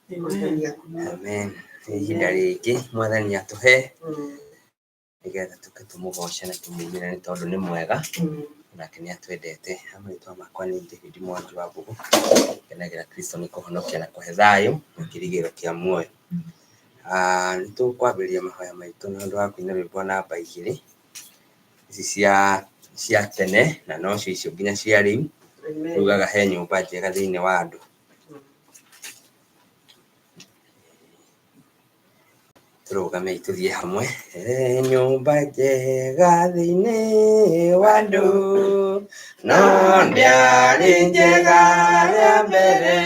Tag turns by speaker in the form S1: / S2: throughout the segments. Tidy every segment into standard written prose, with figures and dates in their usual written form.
S1: Tũkũgoca. Amen. Nĩ ihinda rĩngĩ mwathani atũhe nĩgetha tũke tũmũgoce na tũmũinĩre nĩ tondũ nĩ mwega nake nĩ atwendete. Marĩtwa makwa nĩ David Mwangi wa Mbũgũ. Ngenagĩra Kristo nĩ kũhonokia na kũhe thayũ na kĩrigĩrĩro kĩa muoyo. Nĩ tũkwambĩrĩria mahoya maitũ na ũndũ wa kũina rwĩmbo namba 2 ici cia tene na nocio icio nginya cia rĩu. Rugaga he nyũmba njega thĩinĩ wa andũ. Tũrũgamei tũthiĩ hamwe. He nyũmba njega thĩinĩ wa andũ, no ndĩarĩ njega rĩa mbere,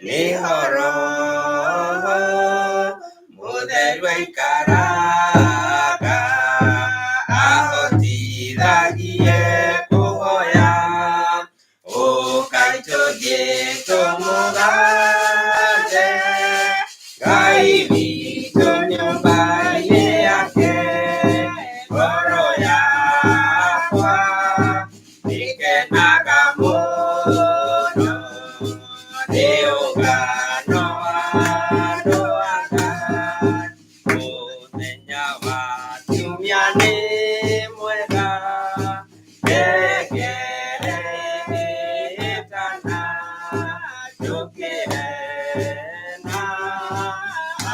S1: nĩho Roho Mũtheru aikaraga, ahotithagie kũhoya, ũkai tũthiĩ tũmũgathe, Ngai witũ nyũmba-inĩ yake, ngoro yakwa ĩkenaga mũno, nĩ ũngano wa andũ a Ngai. Mũthenya wa kiumia nĩ mwega, ngengere ĩtana, njũkĩre na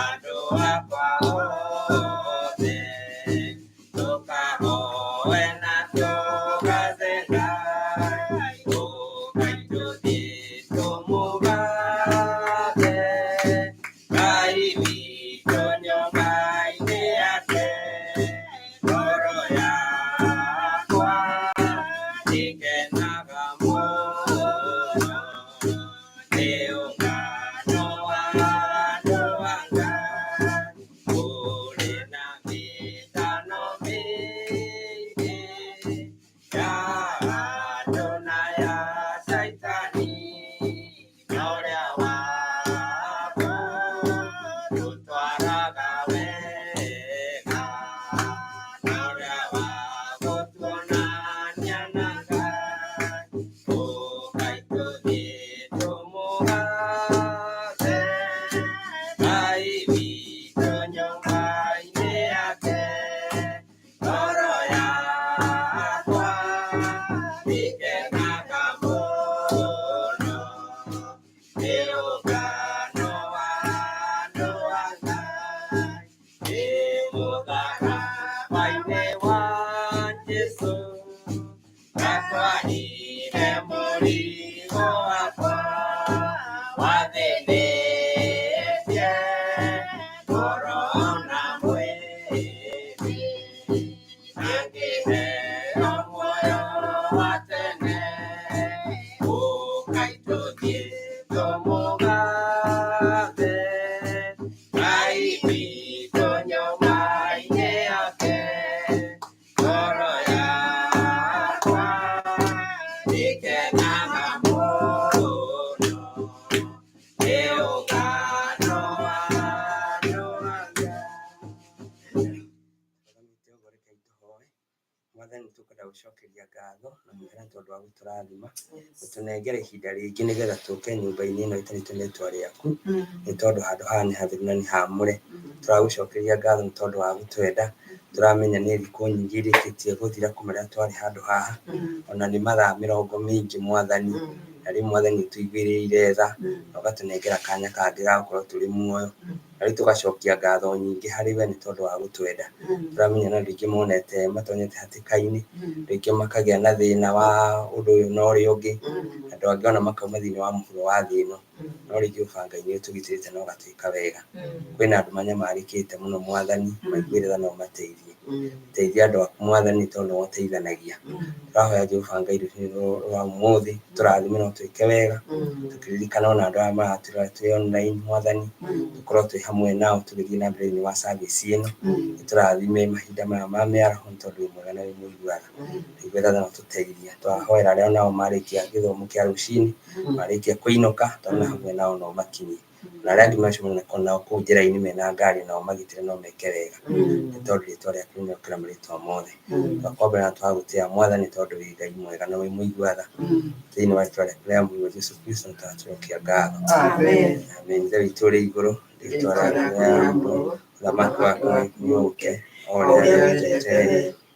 S1: andũ akwa othe, tũkahoe na tũgathe Ngai, ũkai tũthiĩ tũmũgathe, Ngai witũ nyũmba-inĩ yake, ngoro yakwa ĩkenaga mũno, nĩ ũngano wa andũ a Ngai, kũrĩ na mĩtano mĩingĩ ya andũ na ya Caitani, na ũrĩa wakwa tũtwaraga wega, na ũrĩa wa gũtuonania na Ngai, ũkai tũthiĩ tũmũgathe, Ngai witũ nyũmba-inĩ yake, ngoro yakwa ĩkenaga mũno, nĩ ũngano wa andũ a Ngai, nĩ mũtharaba-inĩ wa Jesũ, ndatwarire mũrigo wakwa wathĩnĩtie ngoro na mwĩrĩ, na ngĩheo muoyo wa tene, ũkai tũthiĩ tũmũgathe, Ngai witũ nyũmba-inĩ yake, ngoro yakwa ĩkenaga mũno, nĩ ũngano wa andũ a Ngai. Mwathani tũkwenda gũcokeria ngatho na mũhera tondũ wa gũtũrathima gũtũnengera ihinda rĩngĩ nĩgetha tũke nyũmba-inĩ ĩno ĩtanĩtio na rĩtwa rĩaku, nĩ tondũ handũ haha nĩ hatheru na nĩ hamũre. Tũragũcokeria ngatho nĩ tondũ wa gũtwenda, tũramenya nĩ thikũ nyingĩ irĩkĩtie gũthira kuma rĩrĩa twarĩ handũ haha, ona nĩ mathaa mĩrongo mĩingĩ mwathani, na rĩu mwathani ũtũiguĩrĩire tha na ũgatũnengera kanya kangĩ ga gũkorwo tũrĩ muoyo. Na rĩu tũgacokia ngatho nyingĩ harĩ we nĩ tondũ wa gũtwenda. Tũramenya na andũ aingĩ monete matonyete hatĩka-inĩ, andũ aingĩ makagĩa na thĩna wa ũndũ ũyũ na ũrĩa ũngĩ, andũ angĩ ona makauma thĩinĩ wa mũhuro wa thĩ ĩno, no rĩngĩ Jehova Ngai nĩ ũtũgitĩrĩte na ũgatwĩka wega. Kwĩna andũ manyamarĩkĩte mũno mwathani, maiguĩre tha na ũmateithie. Teithia andũ aku mwathani tondũ nĩwe ũteithanagia. Tũrahoya Jehova Ngai rũcinĩ rũrũ rwa ũmũthĩ, tũrathime na ũtwĩke wega, tũkĩririkana ona andũ aya maratwĩrora twĩ online mwathani, tũkorwo twĩ hamwe nao tũgĩthiĩ na mbere thĩinĩ wa service ĩno. Tũrathime mahinda maya ma mĩaraho nĩ tondũ wĩ mwega na wĩ mũigua tha. Tũigue tha na ũtũteithie. Twahoera arĩa onao marĩkia gĩthomo kĩa rũcinĩ, marĩkia kũinũka, twana hamwe nao na ũmakinyie. Na arĩa angĩ macemania nao kũu njĩra-inĩ mena ngari nao magitĩre no meke wega. Nĩ tondũ rĩtwa rĩaku nĩrĩokĩra marĩtwa mothe. Twakwambĩra na twagũtĩĩa Mwathani tondũ wĩ Ngai mwega na wĩ mũigua tha. Thĩinĩ wa rĩtwa rĩaku rĩa mũriũ Jesũ Kristo nĩtwatũcokia ngatho.
S2: Amen.
S1: Amen. Ithe witũ ũrĩ igũrũ, rĩtwa rĩaku rĩamũrwo, ũthamaki waku nĩũke, o ũrĩa wendete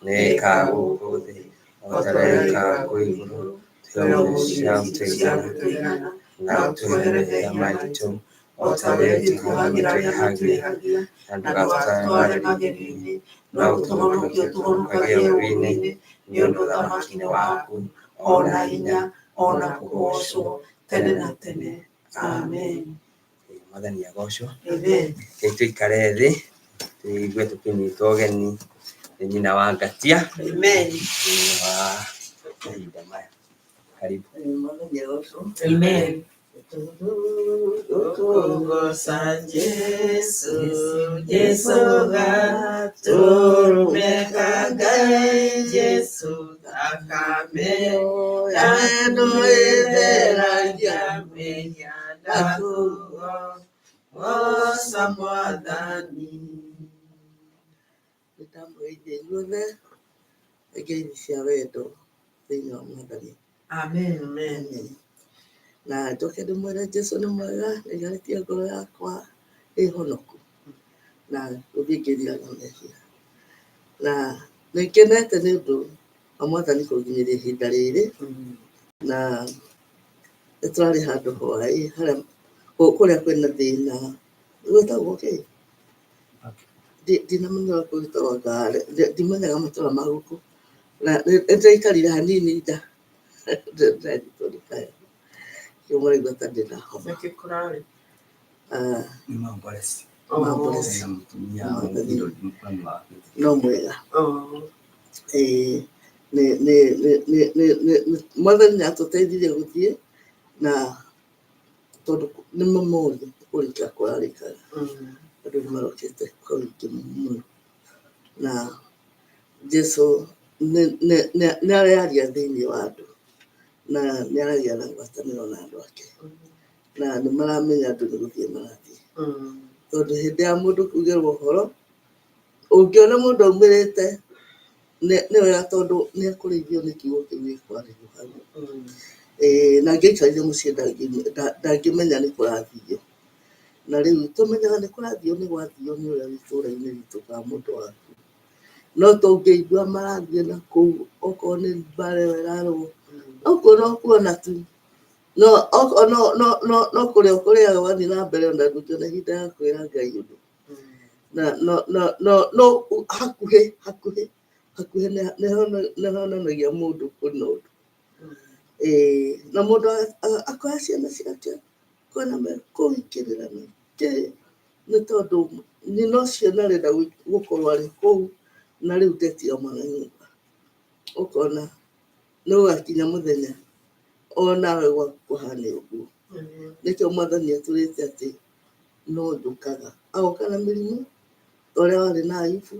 S1: nĩ ĩkaga gũkũ thĩ, o ta ũrĩa ĩkaga kũu igũrũ. Tũhe irio cia gũtũigana, na ũtũhe mehia maitũ, o ta ũrĩa ithuĩ twĩhagia, na ndũgatũtware magerio-inĩ, no ũtũhonokie ũtũhonokagie ũũru-inĩ, nĩ ũndũ ũthamaki nĩ waku, o na hinya, o na kũgoocwo
S2: tene na tene. Amen.
S1: Mwathani agocwo.
S2: Amen.
S1: Reke tũikare thĩ tũigue tũkĩnyitwo ũgeni nĩ nyina wa Ngatia
S2: Amen.
S1: thĩinĩ wa mahinda maya. Karibu.
S3: Mwathani agocwo.
S2: Amen.
S3: Tukugoca Jesu, Jesu gatũrũme ka Ngai, Jesu thakame yano ĩtheragia mehia ndakũgoca Mwathani. Nĩndamũgeithia inyuothe ngeithi cia wendo thĩinĩ wa Mwathani.
S2: Amen. Amen.
S3: Amen. Na njoke ndĩmwĩre Jesu nĩ mwega, nĩigarĩtie ngoro yakwa ĩhonoku na gũthiĩ ngĩriraga mehia. Na nĩngenete nĩ ũndũ wa Mwathani kũnginyĩria ihinda rĩrĩ, na nĩtũrarĩ handũ hwaĩ harĩa kũrĩa kwĩna thĩna gwĩtagwo kĩ? Ndinamenya ũrĩa gwĩtagwo ngare, ndimenyaga matũra ma gũkũ. Na nĩndĩraikarire hanini nja, ndĩranyitwo nĩ kaheho. Kĩu mũraigua ta ndĩna homa.
S2: Nĩkĩ kũrarĩ?
S3: Ah,
S1: Nĩ Mamboresi.
S3: Mamboresi.
S1: Na mũtumia mami wake.
S3: No mwega.
S2: Oh.
S3: Ĩĩ, Mwathani nĩatũteithirie gũthiĩ na tondũ nĩ mamoria kũrĩka kũrarĩkaga. Andũ nĩmarokĩte kwa ũingĩ mũno. Na Jesu nĩarearia thĩinĩ wa andũ na nĩaragia na ngwatanĩro na andũ ake. Na nĩmaramenya andũ nĩ gũthiĩ marathiĩ. Tondũ hĩndĩ ya mũndũ kugĩrwo ũhoro, ũngĩona mũndũ aumĩrĩte nĩ wega tondũ nĩekũrĩithio nĩ kiugo kĩu gĩkwarĩrio hau. Ĩĩ, na angĩaikarire mũciĩ ndangĩmenya nĩ kũrathio. Na rĩu tũmenyaga nĩ kũrathio nĩ gwathio nĩ ũrĩa wĩ itũũra-inĩ ritũ kana mũndũ waku. No tũngĩigua marathiĩ na kũu okorwo nĩ mbara ĩyo ĩrarũo, ũguo no kuona tu. No no kũrĩa ũkũrĩaga ũgathiĩ na mbere ona ndũngĩona ihinda rĩa kwĩra Ngai ũndũ. Na no no no no hakuhĩ hakuhĩ hakuhĩ nĩhonanagia mũndũ kũrĩ na ũndũ. Ĩĩ, na mũndũ akoya ciana ciake kona mekũikĩrĩra na kĩ nĩ tondũ nyina ũcio nĩarenda gũkorwo arĩ kũu na rĩu ndetiga mwana nyũmba. Ũkona nĩgũgakinya mũthenya onawe gwaku kũhane ũguo. Nĩkĩo Mwathani atwĩrĩte atĩ no njũkaga. Agoka na mĩrimũ ta ũrĩa warĩ na Ayubu.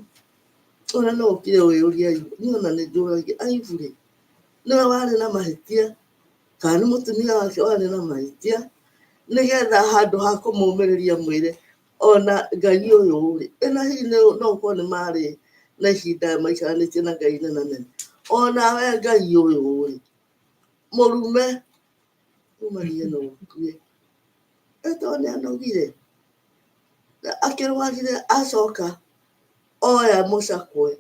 S3: Ona no ũkire wĩyũrie Ayubu, niĩ ona nĩnjũragia Ayubu rĩ, nĩwe warĩ na mahĩtia kana nĩ mũtumia wake warĩ na mahĩtia, nĩgetha handũ ha kũmũmĩrĩria mwĩre ona Ngai ũyũ rĩ, ĩna hihi no ũkorwo nĩ marĩ na ihinda maikaranĩtie na Ngai nene nene. Onawe Ngai ũyũ rĩ, mũrume umanie na ũkue. Ĩtondũ nĩanogire, akĩrwarire acoka oya mũcakwe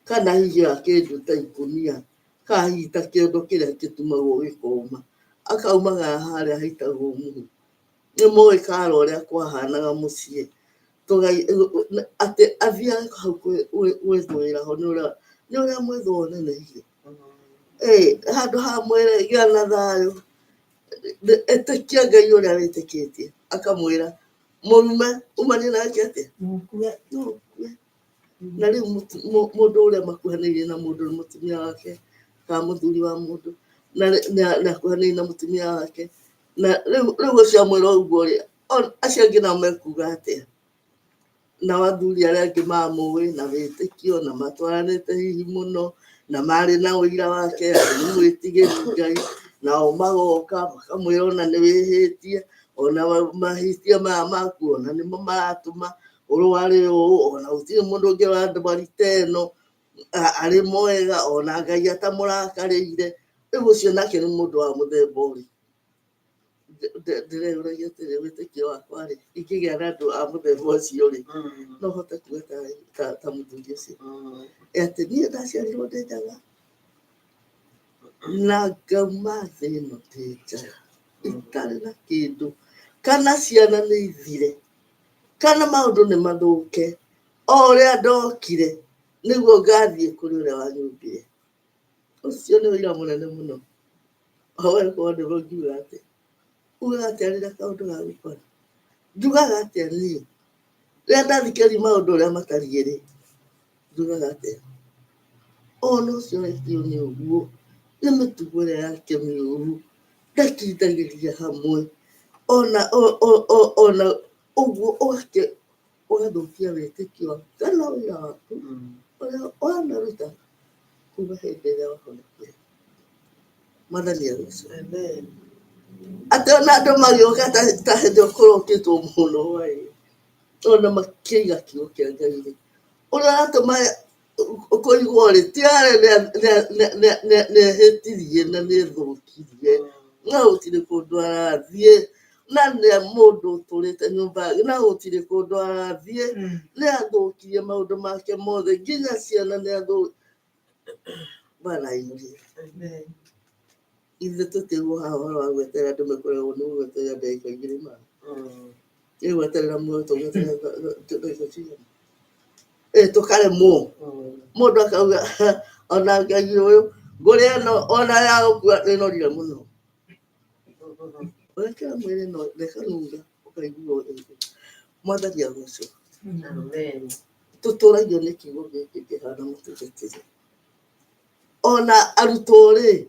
S3: kana hihi oya kĩndũ ta ikũnia kana hihi ta kĩondo kĩrĩa gĩtumagwo gĩkoma, akaumagara harĩa haitagwo mũhu. Nĩmũĩ kara ũrĩa kwahanaga mũciĩ, atĩ athiage hau gwĩthũĩra ho nĩ ũrĩa mwĩthũ ũnenehire. Ĩĩ, handũ ha mwĩre gĩa na thayũ, ĩtĩkia Ngai ũrĩa wĩtĩkĩtie, akamwĩra mũrume umanie nake atĩa? No ũkue. Na rĩu mũndũ ũrĩa makuhanĩrĩirie na mũndũ nĩ mũtumia wake kana mũthuri wa mũndũ, na nĩakuhanĩrĩirie na mũtumia wake. Na rĩu ũcio amwĩra ũguo rĩ, acio angĩ nao mekuga atĩa? Nao athuri arĩa angĩ mamũĩ na wĩtĩkio na matwaranĩte hihi mũno na marĩ na ũira wake atĩ nĩ mwĩtigĩri Ngai, nao magoka makamwĩra ona nĩ wĩhĩtie, Ona mahĩtia maya maku ona nĩmo maratũma ũrware ũũ, ona gũtirĩ mũndũ ũngĩ wa ndwari ta ĩno arĩ mwega, ona Ngai atamũrakarĩire. Rĩu ũcio nake nĩ mũndũ wa mũthemba ũrĩkũ? Ndĩreyũragia atĩrĩ, wĩtĩkio wakwa rĩ, ingĩgĩa na andũ a mũthemba ũcio rĩ, no hote kuga ta mũthuri ũcio atĩ niĩ ndaciarirwo ndĩ njaga na ngauma thĩ ĩno ndĩ njaga itarĩ na kĩndũ, kana ciana nĩ ithire, kana maũndũ nĩ mathũke, o ũrĩa ndokire nĩguo ngathiĩ kũrĩ ũrĩa wanyũmbire. Ũcio nĩ ũira mũnene mũno. O we korwo nĩguo ngiuga atĩ ugaga atĩa rĩrĩa kaũndũ gagũkora? Njugaga atĩa niĩ rĩrĩa ndathikĩrĩria maũndũ ũrĩa matariĩ rĩ, njugaga atĩa? Ona ũcio wekio nĩ ũguo, nĩ mĩtugo ĩrĩa yake mĩũru, ndakindagĩria hamwe, ona ona ũguo ũgathũkia wĩtĩkio waku kana wĩra waku ũrĩa wanaruta kuma hĩndĩ ĩrĩa wahonokire. Mwathani agocwo. Atĩ ona andũ magĩũka ta hĩndĩ ĩyo kũrokĩtwo mũno hwaĩ, ona makĩiga kiugo kĩa Ngai rĩ, ũrĩa ũratũma kũigwo rĩ, ti arĩa nĩehĩtirie na nĩethũkirie, na gũtirĩ kũndũ arathiĩ, na nĩ mũndũ ũtũrĩte nyũmba, na gũtirĩ kũndũ arathiĩ, nĩ athũkirie maũndũ make mothe, nginya ciana nĩ athũ Bwana ainuliwe. Ithuĩ tũtirĩ haha ũhoro wa gweterera andũ mekoragwo nĩ gweterera ndagĩka igĩrĩ ma. Ĩ gweterera muoyo tũgweterera ndagĩka cigana? Ĩ tũkaremwo. Mũndũ akauga ona Ngai ũyũ ngũrĩ ĩno ona ya gũkua nĩnorire mũno. Ũrekĩra mwĩrĩ no rĩkanunga ũkaigua ũrĩ. Mwathani agocwo. Tũtũragio nĩ kiugo gĩkĩ kĩhana mũtungatĩri. Ona arutwo rĩ,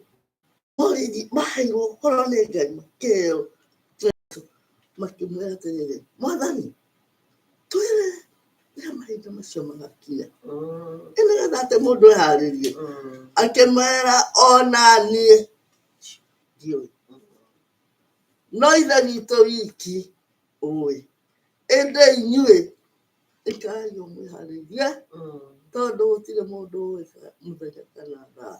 S3: moririe maheirwo ũhoro nĩ Ngai makĩheo makĩmwĩra atĩrĩrĩ, Mwathani twĩre rĩrĩa mahinda macio magakinya, ĩ nĩgetha atĩ mũndũ eharĩrie. Akĩmera ona niĩ ndiũĩ, no Ithe witũ wiki ũĩ, ĩndĩ inyuĩ ikarai o mwĩharĩirie, tondũ gũtirĩ mũndũ ũĩ mũthenya kana thaa.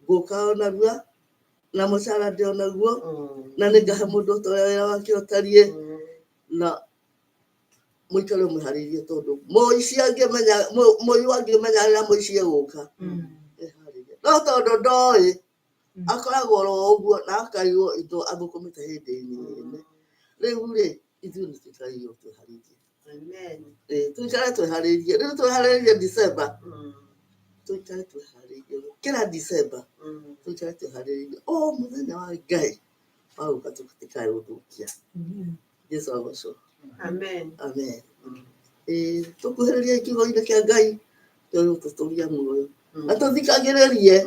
S3: Ngũka o narua na mũcara ndĩ o naguo, na nĩngahe mũndũ ta ũrĩa wĩra wake ũtariĩ, na mũikare mwĩharĩirie tondũ mũici angĩmenya mũiyũ angĩmenya rĩrĩa mũici egũka eharĩrie, no tondũ ndoĩ akoragwo oro ũguo na akaiywo indo athũkũmĩte hĩndĩ nene. Rĩu rĩ, ithuĩ nĩ tũikaire twĩharĩirie. Tũikare twĩharĩirie. Rĩu twĩharĩirie December, tũikare twĩharĩirie gũkĩra December, tũikare twĩharĩirie o mũthenya wa Ngai wa gũka tũtikae gũthũkia. Jesu agocwo.
S2: Amen.
S3: Amen. Tũkuhĩrĩrie kiugo-inĩ kĩa Ngai tũgũtũtũria muoyo na tũthikagĩrĩrie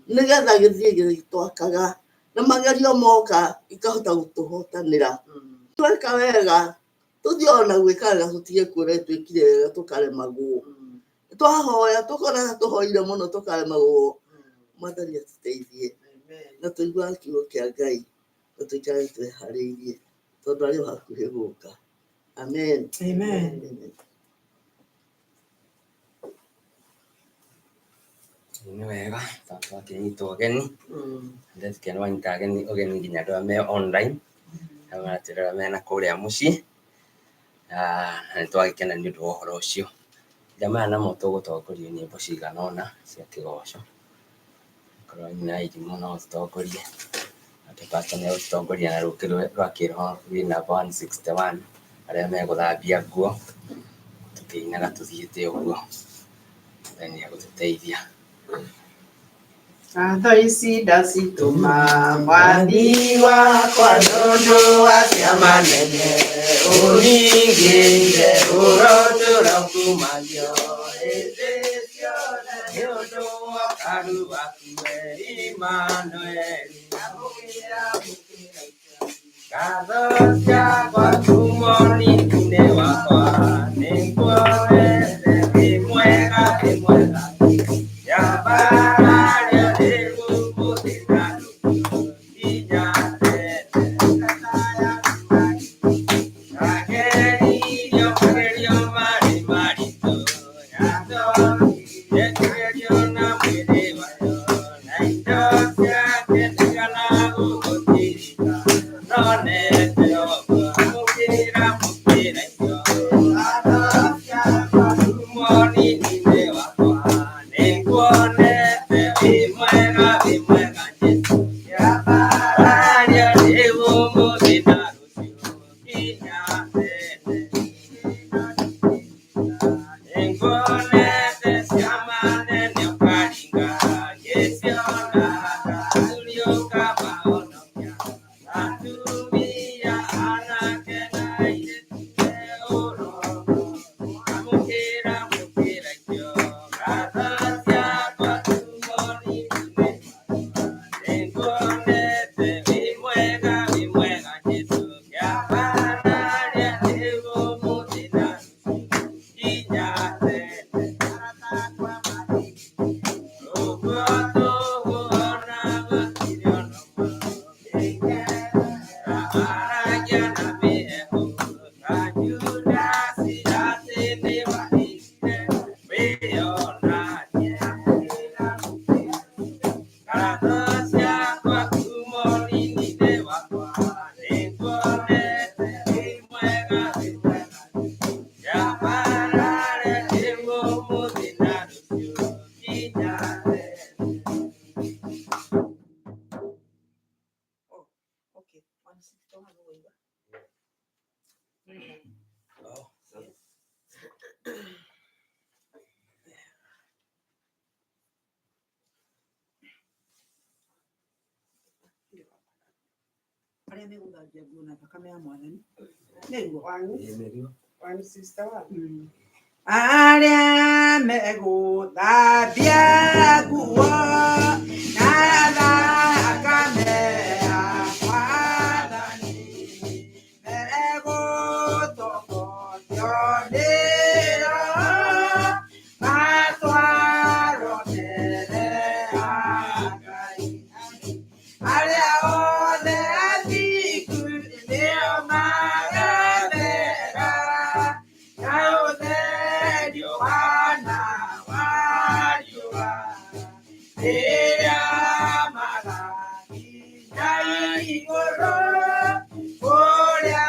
S3: nĩgetha gĩthiĩ gĩgĩtwakaga na magerio moka ikahota gũtũhotanĩra. Tweka wega tũthiĩ ona gwĩka wega tũtige kuona twĩkire wega tũkaremagwo. Twahoya tũkonaga tũhoire mũno tũkaremagwo. Mwathani atũteithie na tũiguage kiugo kĩa Ngai na tũikare twĩharĩirie tondũ arĩ o hakuhĩ gũka. Amen.
S2: Amen.
S3: Amen.
S1: Nĩ wega tondũ twakĩnyitwo ũgeni, ndetĩkia nĩ wanyita ageni ũgeni nginya andũ arĩa me online, arĩa maratwĩrora mena kũrĩa mũciĩ, na nĩ twagĩkena nĩ ũndũ wa ũhoro ũcio. Mahinda maya namo tũgũtongorio nyĩmbo cigana ũna cia kĩgoco, korwo nyina irimũ no ũtũtongorie, nake pastor nĩ egũtũtongoria na rũkĩ rwa kĩroho rwĩ namba 161, arĩa megũthambia nguo, tũkĩinaga tũthiĩte ũguo, Ngai nĩ egũtũteithia.
S2: Ngatho ici ndacitũma mwathi wakwa nĩ ũndũ wa ciama nene ũningĩire ũrotũra kumagio hĩndĩ ciothe nĩ ũndũ wa ũkaru waku we Imanueli. Ngatho ciakwa kuma ũnini-inĩ wakwa nĩnguonete wĩ mwega wĩ mwega nyambarario nĩguo nginya tene. Arĩa megũthambia nguo na thakame ya Mwathani. Nĩguo.
S1: Nĩguo.
S4: One sister one.
S2: Arĩa megũthambia nguo na thakame ya Mwathani, megũtongorio nĩ Roho, matwarwo mbere ya Ngai. Arĩa othe athingu nĩo magathera, na ũtheri ũhaana wa riũa, rĩrĩa magakinya igũrũ, kũrĩa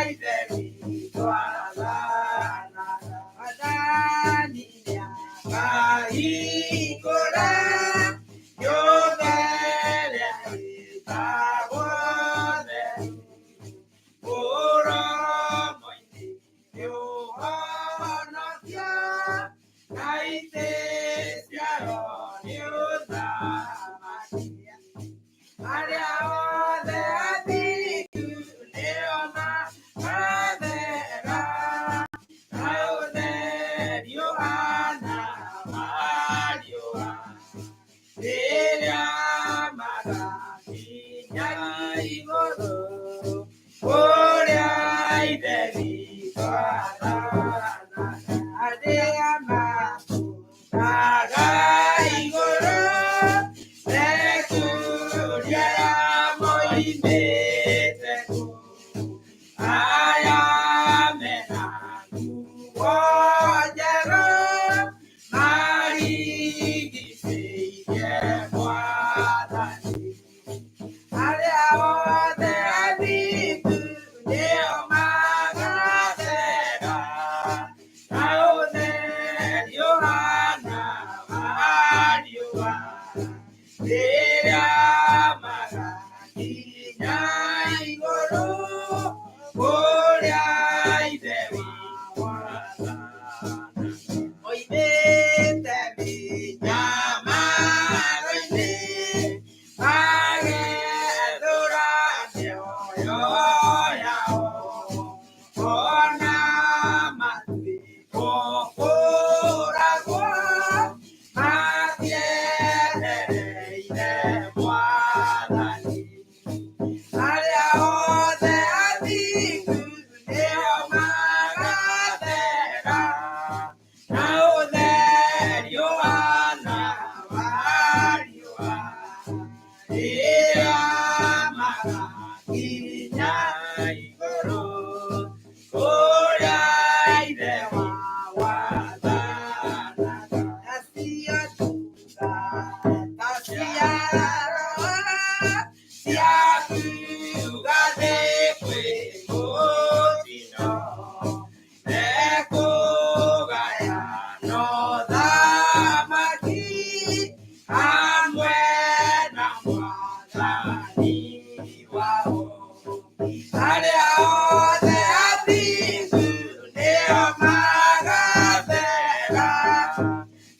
S2: Ithe witũ aathanaga. Mwathani nĩakahingũra nyũmba ĩrĩa ĩtagwo theru, mũromo-inĩ nĩ ũhonokio, na itĩ ciarwo nĩ ũthamaki. Arĩa othe athingu nĩo magathera, na ũtheri ũhaana wa riũa, rĩrĩa magakinya igũrũ, kũrĩa Ithe witũ aathanaga. Arĩa matũũraga igũrũ, mekũria moimĩte kũ, aya mena nguo njerũ, marigicĩirie Mwathani. Arĩa othe athingu nĩo magathera, na ũtheri ũhaana wa riũa, rĩrĩa magakinya igũrũ, kũrĩa Ithe wao aathanaga. Moimĩte mĩnyamaro-inĩ, magethũra mĩoyo yao, ona matuĩko kũũragwo, matietereire Mwathani. Arĩa othe athingu nĩo magathera, na ũtheri ũhaana wa riũa, rĩrĩa magakinya igũrũ, kũrĩa Ithe wao aathanaga. Nacio ndungata cia Roho ciakuga thĩ kwĩ mũtino, mekũgayana ũthamaki hamwe na Mwathani wao. Arĩa othe athingu nĩo magathera,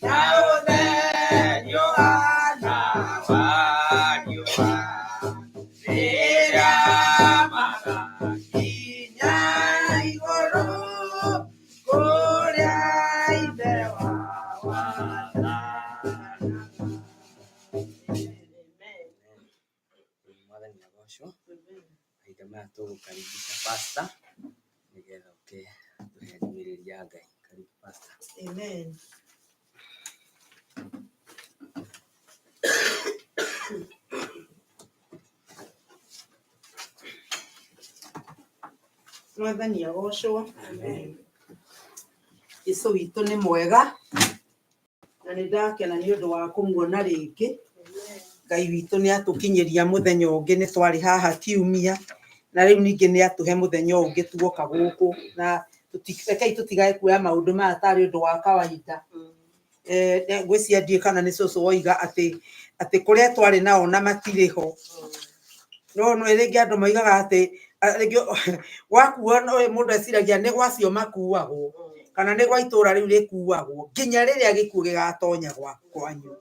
S2: na ũtheri ũhaana wa riũa, rĩrĩa magakinya igũrũ, kũrĩa Ithe wao aathanaga.
S1: Mwathani agocwo. Mahinda maya tũgũkaribisha pastor nĩgetha ũke tũhe ndũmĩrĩri ya Ngai. Karibu pastor.
S4: Amen.
S2: Mwathani agocwo. Jesũ witũ nĩ mwega na nĩ ndakena nĩ ũndũ wa kũmuona rĩngĩ. Ngai witũ nĩ atũkinyĩria mũthenya ũngĩ, nĩ twarĩ haha kiumia na rĩu ningĩ nĩ atũhe mũthenya ũngĩ tuoka gũkũ, na rekei tũtigae kuoya maũndũ maya tarĩ ũndũ wa kawaida. Ngwĩciria ndiũĩ kana nĩ cũcũ woiga atĩ kũrĩa twarĩ nao na matirĩ ho. No rĩngĩ andũ moigaga atĩ rĩngĩ wakuo mũndũ eciragia nĩ gwacio makuagwo kana nĩ gwa itũra rĩu rĩkuagwo nginya rĩrĩa gĩkuũ gĩgatonya kwanyu.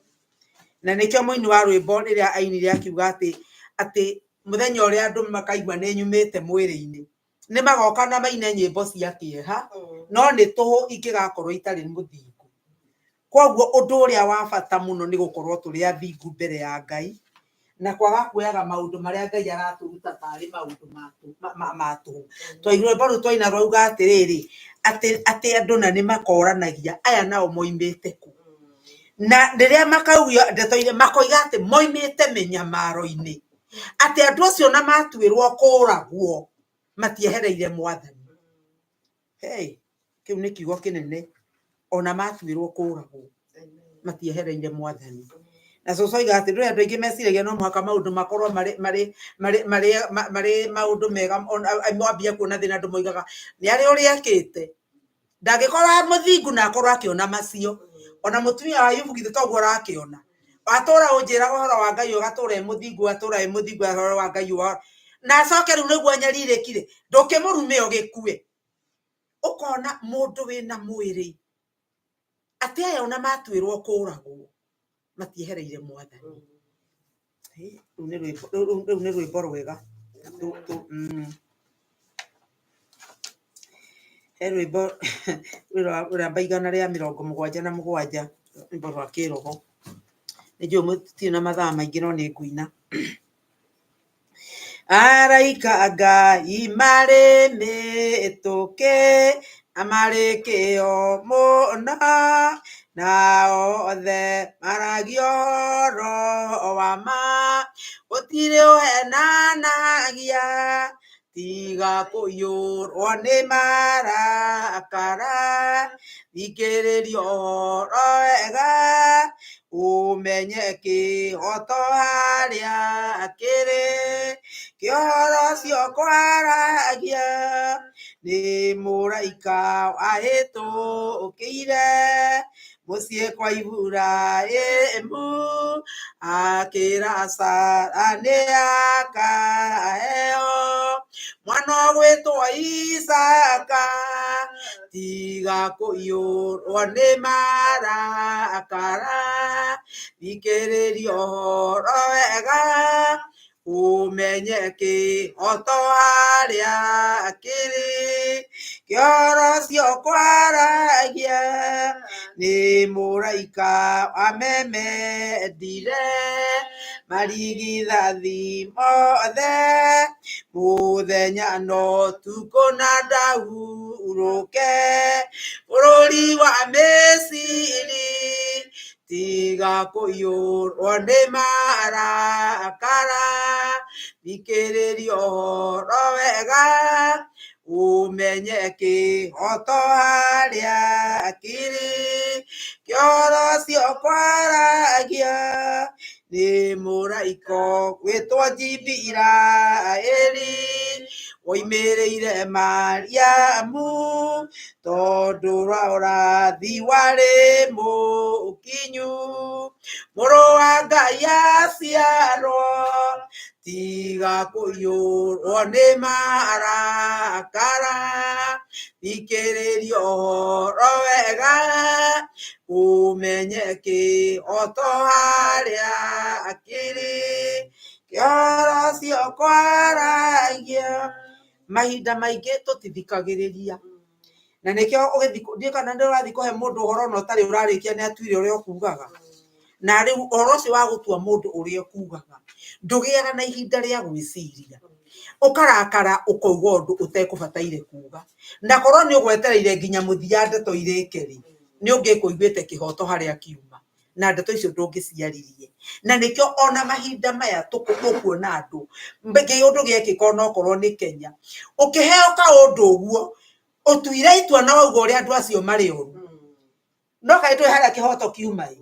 S2: Na nĩkĩo mũini wa rwĩmbo rĩrĩa ainire akiuga atĩ Atĩ mũthenya ũrĩa andũ makaigua nĩ nyumĩte mwĩrĩ-inĩ, nĩ magoka na maine nyĩmbo cia kĩeha, no nĩ tũhũ ingĩgakorwo itarĩ mũthingu. Koguo ũndũ ũrĩa wa bata mũno nĩ gũkorwo tũrĩ athingu mbere ya Ngai, na kwaga kuoyaga maũndũ marĩa Ngai aratũruta tarĩ maũndũ ma tũhũ. Twaigua rwĩmbo rũu twaina rwauga atĩrĩrĩ, atĩ andũ na nĩ makoranagia aya nao moimĩte kũ. Na rĩrĩa makauga ndeto iria makoiga atĩ moimĩte mĩnyamaro-inĩ, atĩ andũ acio na matuĩrwo kũragwo matiehereire Mwathani. Hey, kĩu nĩ kiugo kĩnene. Ona matuĩrwo kũragwo matiehereire Mwathani. Na cũcũ oiga atĩ ndũrĩ andũ aingĩ meciragia no mũhaka maũndũ makorwo marĩ marĩ marĩ marĩ marĩ maũndũ mega, ona mwambia kuona thĩna andũ moigaga nĩ arĩ ũrĩa ekĩte. Ndangĩkorwo e mũthingu na akorwo akĩona macio. Ona mũtumia wa Ayubu githĩ toguo ũrakĩona. Watũra ũnjĩraga ũhoro wa Ngai, ũgatũra e mũthingu, ũgatũra e mũthingu ũhoro wa Ngai, na acoke rĩu nĩguo anyarirĩkire, ndũkĩmũrume ũgĩkue. Ũkona mũndũ wĩna mwĩrĩ atĩ aya ona matuĩrwo kũragwo matiehereire Mwathani. Rĩu nĩ rwĩmbo rwega. He rwĩmbo rwa 177, rwĩmbo rwa kĩroho. Nĩ njũĩ mũtirĩ na mathaa maingĩ no nĩ ngũina. Araika Ngai marĩ mĩtũkĩ na marĩ kĩo mũno, na othe maragia ũhoro wa ma, gũtirĩ ũhenanagia, tiga kũiyũrwo nĩ marakara, thikĩrĩria ũhoro wega, ũmenye kĩhoto harĩa kĩrĩ, kĩhoro ũcio kwaragia nĩ mũraika wahĩtũkĩire mũciĩ kwa Iburahĩmu, akĩra Sara nĩ akaheo mwana ũgwĩtwo Isaka, tiga kũiyũrwo nĩ marakara, thikĩrĩria ũhoro wega, ũmenye kĩhoto harĩa kĩrĩ, kĩhoro ũcio kwaragia nĩ mũraika wamemendire marigithathi mothe, mũthenya na ũtukũ na ndahurũke bũrũri wa Misiri, tiga kũiyũrwo nĩ marakara, thikĩrĩria ũhoro wega, ũmenye kĩhoto harĩa kĩrĩ, kĩhoro ũcio kwaragia nĩ mũraika ũgwĩtwo Jibiraeli, woimĩrĩire Mariamu, tondũ wa ũrathi warĩ mũkinyu, mũrũ wa Ngai aciarwo, tiga kũiyũrwo nĩ marakara, thikĩrĩria ũhoro wega, ũmenye kĩhoto harĩa kĩrĩ, kĩhoro ũcio kwaragia. Mahinda maingĩ tũtithikagĩrĩria, na nĩkĩo ũgĩthiĩ, ndiũĩ kana nĩ ũrathiĩ kũhe mũndũ ũhoro na ũtarĩ ũrarĩkia nĩ atuire ũrĩa ũkugaga. Na rĩu ũhoro ũcio wa gũtua mũndũ ũrĩa ũkugaga, ndũgĩaga na ihinda rĩa gwĩciria. Ũkarakara ũkauga ũndũ ũtekũbataire kuga. Na korwo nĩ ũgwetereire nginya mũthia ndeto irĩke rĩ, nĩ ũngĩkũiguĩte kĩhoto harĩa kiuma. Na ndeto icio ndũngĩciaririe. Na nĩkĩo ona mahinda maya tũkuona andũ, kĩũndũ gĩekĩka onokorwo nĩ Kenya, ũkĩheo kaũndũ ũguo, ũtuire itua na wauga ũrĩa andũ acio marĩ oru. No kaĩ ndũĩ harĩa kĩhoto kiuma ĩ?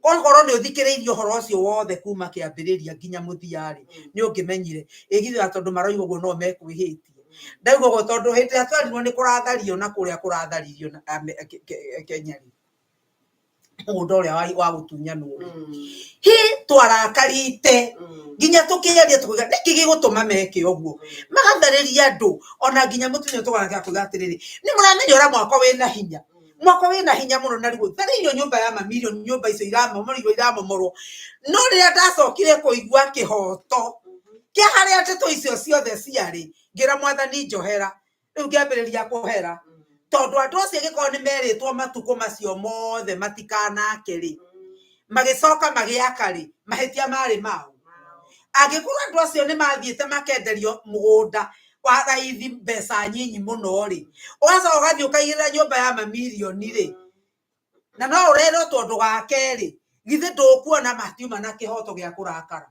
S2: Okorwo nĩ ũthikĩrĩirie ũhoro ũcio wothe kuma kĩambĩrĩria nginya mũthia rĩ, nĩ ũngĩmenyire. Ĩ githĩ ona tondũ maroiga ũguo no mekwĩhĩtie. Ndauga ũguo tondũ hĩndĩ ĩrĩa twerirwo nĩ kũrathario na kũrĩa kũratharirio Kenya rĩ, mũgũnda ũrĩa wa gũtunyanwo rĩ, hi twarakarĩte nginya tũkĩaria tũkauga nĩkĩ gĩgũtũma meke ũguo, magatharĩria andũ ona nginya mũtumia tũgaga kuga atĩrĩrĩ, nĩ mũramenya ũrĩa mwako wĩna hinya, mwako wĩna hinya mũno, na rĩu tharĩirio nyũmba ya mamirioni, nyũmba icio iramomorirwo iramomorwo. No rĩrĩa ndacokire kũigua kĩhoto, Kĩa harĩa ndeto icio ciothe ciarĩ, ngĩra mwathani njohera. Rĩu ngĩambĩrĩria kũhera, tondũ andũ acio angĩkorwo nĩ merĩtwo matukũ macio mothe matikanake rĩ, magĩcoka magĩaka rĩ, mahĩtia marĩ mao. Angĩkorwo andũ acio nĩ mathiĩte makenderio mũgũnda wa raithi mbeca nyinyi mũno rĩ, ũgacoka ũgathiĩ ũkaigĩrĩra nyũmba ya mamirioni rĩ, na no ũrerwo tondũ gake rĩ, githĩ ndũkuona matiuma na kĩhoto gĩa kũrakara.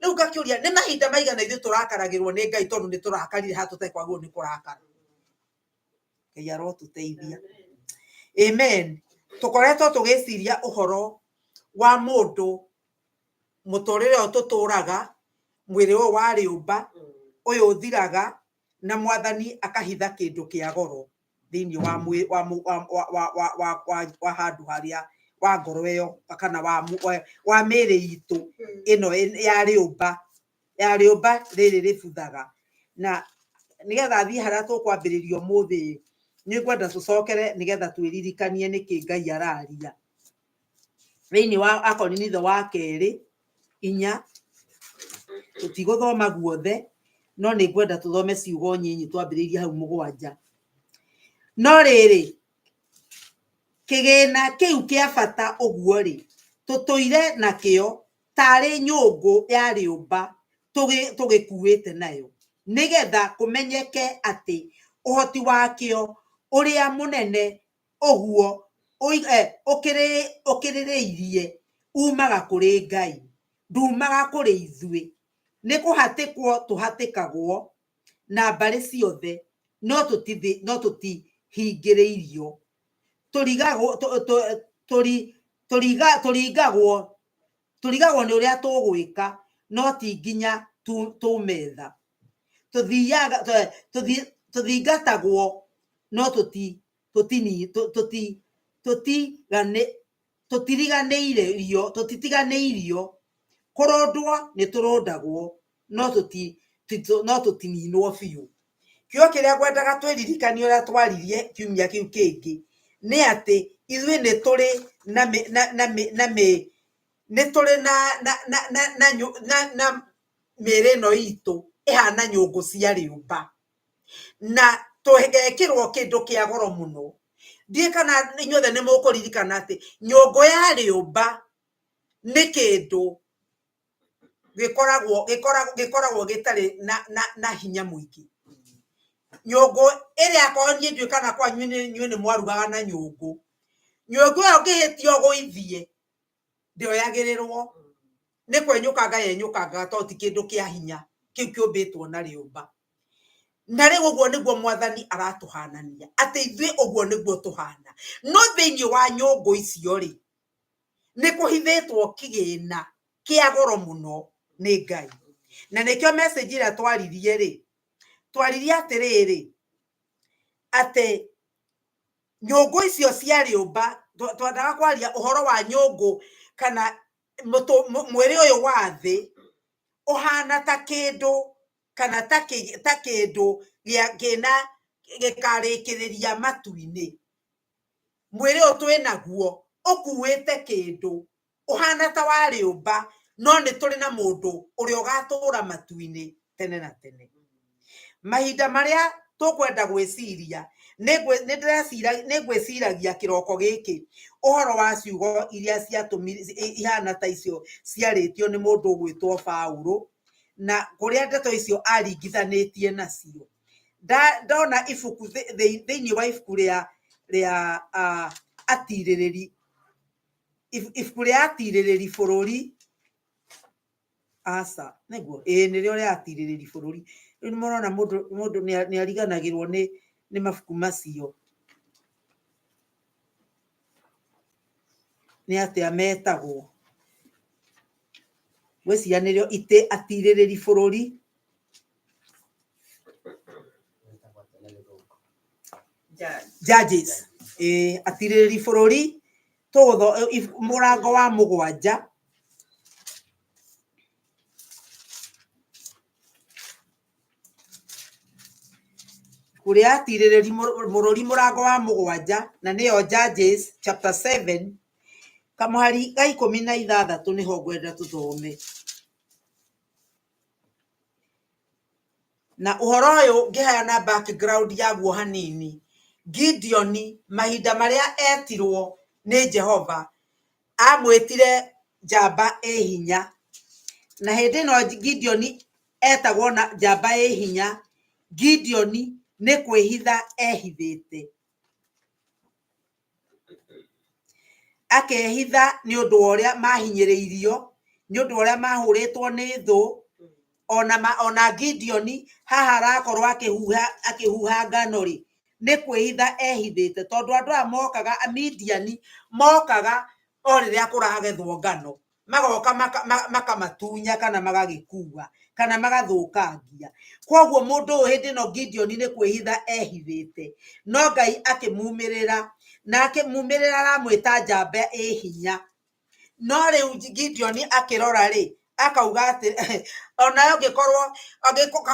S2: Rĩu ngakĩũria, nĩ mahinda maigana ithuĩ tũrakaragĩrwo nĩ Ngai tondũ nĩ tũrakarire haha tũtekwagĩrĩirwo nĩ kũrakara. Ngai arotũteithia. Amen. Tũkoretwo tũgĩciria ũhoro wa mũndũ, mũtũrĩre ũyũ tũtũraga, mwĩrĩ ũyũ wa rĩũmba, ũyũ ũthiraga, na mwathani akahitha kĩndũ kĩa goro thĩinĩ wa mwĩ, wa, wa, wa, wa, wa, wa, wa, wa handũ harĩa wa ngoro ĩyo kana wa, wa, wa mĩĩrĩ itũ ĩno ya rĩũmba, ya rĩũmba rĩrĩ rĩbuthaga. Na nĩgetha thiĩ harĩa tũkwambĩrĩria ũmũthĩ, nĩ ngwenda tũcokere nĩgetha twĩririkanie nĩkĩ Ngai araria. Thĩinĩ wa Akorinitho wa kerĩ inya, tũtigũthoma guothe, no nĩ ngwenda tũthome ciugo nyinyi twambĩrĩirie hau mũgwanja. No rĩrĩ, kĩgĩna kĩu kĩa bata ũguo-rĩ, tũtũire nakĩo tarĩ nyũngũ ya rĩũmba tũgĩkuĩte nayo, nĩgetha kũmenyeke atĩ ũhoti wakĩo ũrĩa mũnene ũguo ũkĩrĩrĩirie umaga kũrĩ Ngai, ndumaga kũrĩ ithuĩ. Nĩ kũhatĩkwo tũhatĩkagwo na mbarĩ ciothe, no tũtihingĩrĩirio. Tũrigagwo tũringagwo tũrigagwo nĩ ũrĩa tũgwĩka, no ti nginya tume tha. Tũthiaga tũthingatagwo, no tũtiriganĩirio, tũtitiganĩirio. Kũrũndwo nĩ tũrũndagwo, no tũtininwo biũ. Kiugo kĩrĩa ngwendaga twĩririkanie ũrĩa twaririe kiumia kĩu kĩngĩ nĩ atĩ ithuĩ nĩ tũrĩ na na na nĩ tũrĩ na na na na na na na mĩĩrĩ ĩno itũ ĩhana nyũngũ cia rĩũmba, na tũgekĩrwo kĩndũ kĩa goro mũno. Ndiũĩ kana inyuothe nĩ mũkũririkana atĩ nyũngũ ya rĩũmba nĩ kĩndũ gĩkoragwo gĩkoragwo gĩkoragwo gĩtarĩ na na na hinya mũingĩ. Nyũngũ ĩrĩa akorwo niĩ ndiũĩ kana kwanyu inyuĩ nĩ mwarugaga na nyũngũ, nyũngũ ĩyo ũngĩhĩtia ũgũithie ndĩoyagĩrĩrwo, nĩ kwenyũkanga yenyũkangaga tondũ ti kĩndũ kĩa hinya kĩu kĩũmbĩtwo na rĩũmba. Na rĩu ũguo nĩguo mwathani aratũhanania, atĩ ithuĩ ũguo nĩguo tũhana. No thĩinĩ wa nyũngũ icio rĩ, nĩ kũhithĩtwo kĩgĩna kĩa goro mũno nĩ Ngai. Na nĩkĩo message ĩrĩa twaririe rĩ, twaririe atĩrĩrĩ, atĩ nyũngũ icio cia rĩũmba, twendaga kwaria ũhoro wa nyũngũ kana mwĩrĩ ũyũ wa thĩ ũhana ta kĩndũ kana ta kĩndũ kĩna gĩkarĩkĩrĩria matu-inĩ. Mwĩrĩ ũyũ twĩnaguo ũkuĩte kĩndũ ũhana ta wa rĩũmba, no nĩ tũrĩ na mũndũ ũrĩa ũgatũra matu-inĩ tene na tene. Mahinda marĩa tũkwenda gwĩciria, nĩ ngwĩciragia kĩroko gĩkĩ ũhoro wa ciugo iria ciatũmire ihana ta icio ciarĩtio nĩ mũndũ ũgwĩtwo Paũlũ, na kũrĩa ndeto icio aringithanĩtie nacio. Ndona ibuku thĩinĩ wa ibuku rĩa rĩa atirĩrĩri, ibuku rĩa atirĩrĩri bũrũri, aca nĩguo, ĩĩ nĩrĩo rĩa atirĩrĩri bũrũri. Rĩu nĩ mũrona mũndũ mũndũ nĩ ariganagĩrwo nĩ nĩ mabuku macio, nĩ atĩa metagwo. Ngwĩciria nĩrĩo itĩ atirĩrĩri bũrũri. Judges, ĩĩ atirĩrĩri bũrũri, tũgũtho mũrango wa mũgwanja. Kũrĩa atirĩrĩri bũrũri mũrango wa mũgwanja, na nĩyo Judges chapter 7, kamũhari ga ikũmi na ithathatũ nĩho ngwenda tũthome. Na ũhoro ũyũ ngĩheana background yaguo hanini, Gideoni mahinda marĩa etirwo nĩ Jehova, amwĩtire njamba ĩ hinya. Na hĩndĩ ĩno Gideoni etagwo na njamba ĩ hinya, Gideoni nĩ kwĩhitha ehithĩte. Akehitha nĩ ũndũ wa ũrĩa mahinyĩrĩirio, nĩ ũndũ wa ũrĩa mahũrĩtwo nĩ thũ, ona, ma, ona Gideoni haha arakorwo akĩhuha akĩhuha ngano rĩ, nĩ kwĩhitha ehithĩte tondũ andũ aya mokaga Amidiani mokaga o rĩrĩa kũragethwo ngano, magoka makamatunya kana magagĩkua kana magathũkangia. Koguo mũndũ ũyũ hĩndĩ ĩno Gideoni nĩ kwĩhitha ehithĩte, no Ngai akĩmumĩrĩra, na akĩmumĩrĩra aramwĩta njamba ĩ hinya. No rĩu Gideoni akĩrora rĩ, akauga atĩ onawe ũngĩkorwo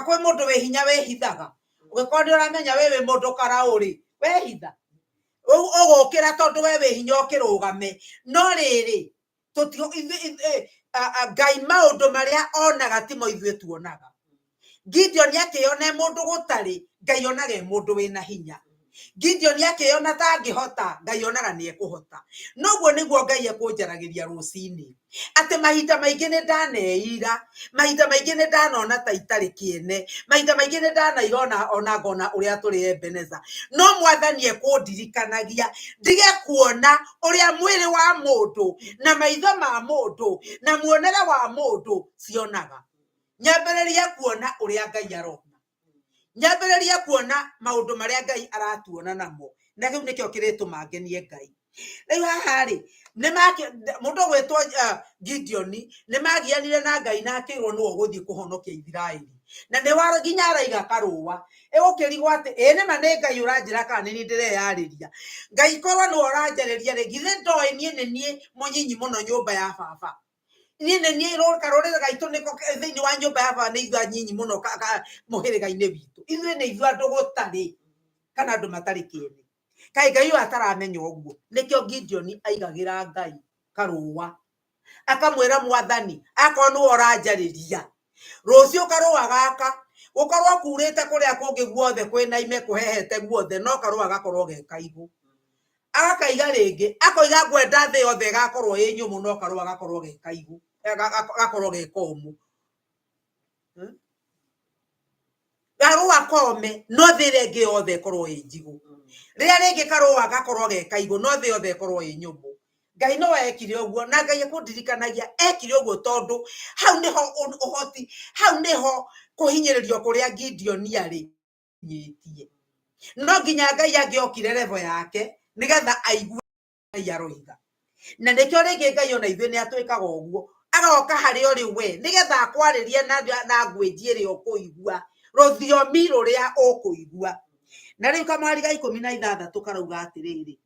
S2: kwĩ mũndũ wĩ hinya wĩhithaga, ũngĩkorwo nĩ ũramenya we wĩ mũndũ karaũ rĩ, wehitha ũgũkĩra tondũ we wĩ hinya ũkĩrũgame. No rĩrĩ, Ngai maũndũ marĩa onaga timo ithuĩ tuonaga. Gideoni akĩona e mũndũ gũtarĩ, Ngai onaga e mũndũ wĩna hinya. Gideoni akĩona ta angĩhota, Ngai onaga nĩ ekũhota. Noguo nĩguo Ngai ekũnjaragĩria rũcinĩ, atĩ mahinda maingĩ nĩ ndaneira, mahinda maingĩ nĩ ndanona ta itarĩ kĩene, mahinda maingĩ nĩ ndanaira ona ngona ũrĩa tũrĩ Ebeneza. No Mwathani ekũndirikanagia ndige kuona ũrĩa mwĩrĩ wa mũndũ na maitho ma mũndũ na muonere wa mũndũ cionaga. Nyambĩrĩrie kuona ũrĩa Ngai arona, nyambĩrĩrie kuona maũndũ marĩa Ngai aratuona namo, na kĩu nĩkĩo kĩrĩtũma ngenie Ngai. Rĩu haha rĩ, mũndũ ũgwĩtwo Gideoni nĩ magianire na Ngai na akĩrwo nĩwe ũgũthiĩ kũhonokia Isiraeli, na nĩ nginya araiga karũa. Ĩgũkĩrigwo atĩ ĩ nĩma nĩ Ngai ũranjĩra kana nĩ niĩ ndĩreyarĩria. Ngai korwo nĩwe ũranjarĩria rĩ, githĩ ndoĩ niĩ nĩ niĩ mũnyinyi mũno nyũmba ya baba. Niĩ nĩ niĩ karũrĩrĩ gaitũ nĩko thĩinĩ wa nyũmba ya baba nĩ ithuĩ anyinyi mũno mũhĩrĩga-inĩ witũ. Ithuĩ nĩ ithuĩ andũ gũtarĩ kana andũ matarĩ kĩene. Kaĩ Ngai ũyũ ataramenya ũguo? Nĩkĩo Gideoni aigagĩra Ngai karũa, akamwĩra Mwathani, akorwo nĩwe ũranjarĩria, rũciũ karũa gaka gũkorwo kurĩte kũrĩa kũngĩ guothe kwĩna ime kũhehete guothe, no karũa gakorwo ge kaigũ. Agakaiga rĩngĩ, akoiga ngwenda thĩ yothe ĩgakorwo ĩ nyũmũ, no karũa gakorwo ge kaigũ, gakorwo ge komũ. Karũa kome, no thĩ ĩrĩa ĩngĩ yothe ĩkorwo ĩ njigũ. Rĩrĩa rĩngĩ karũa gakorwo ge kaigũ, no thĩ yothe ĩkorwo ĩ nyũmũ. Ngai no ekire ũguo, na Ngai ekũndirikanagia ekire ũguo tondũ hau nĩho ũhoti, hau nĩho kũhinyĩrĩrio kũrĩa Gideoni arĩ nyĩtie. No nginya Ngai angĩokire level yake nĩgetha aigue Ngai aroiga. Na nĩkĩo rĩngĩ Ngai ona ithuĩ nĩ atwĩkaga ũguo, agoka harĩ ũrĩ we nĩgetha akwarĩrie na ngwĩnji ĩrĩa ũkũigua, rũthiomi rũrĩa ũkũigua. Na rĩu kamwari ga 16 karauga atĩrĩrĩ,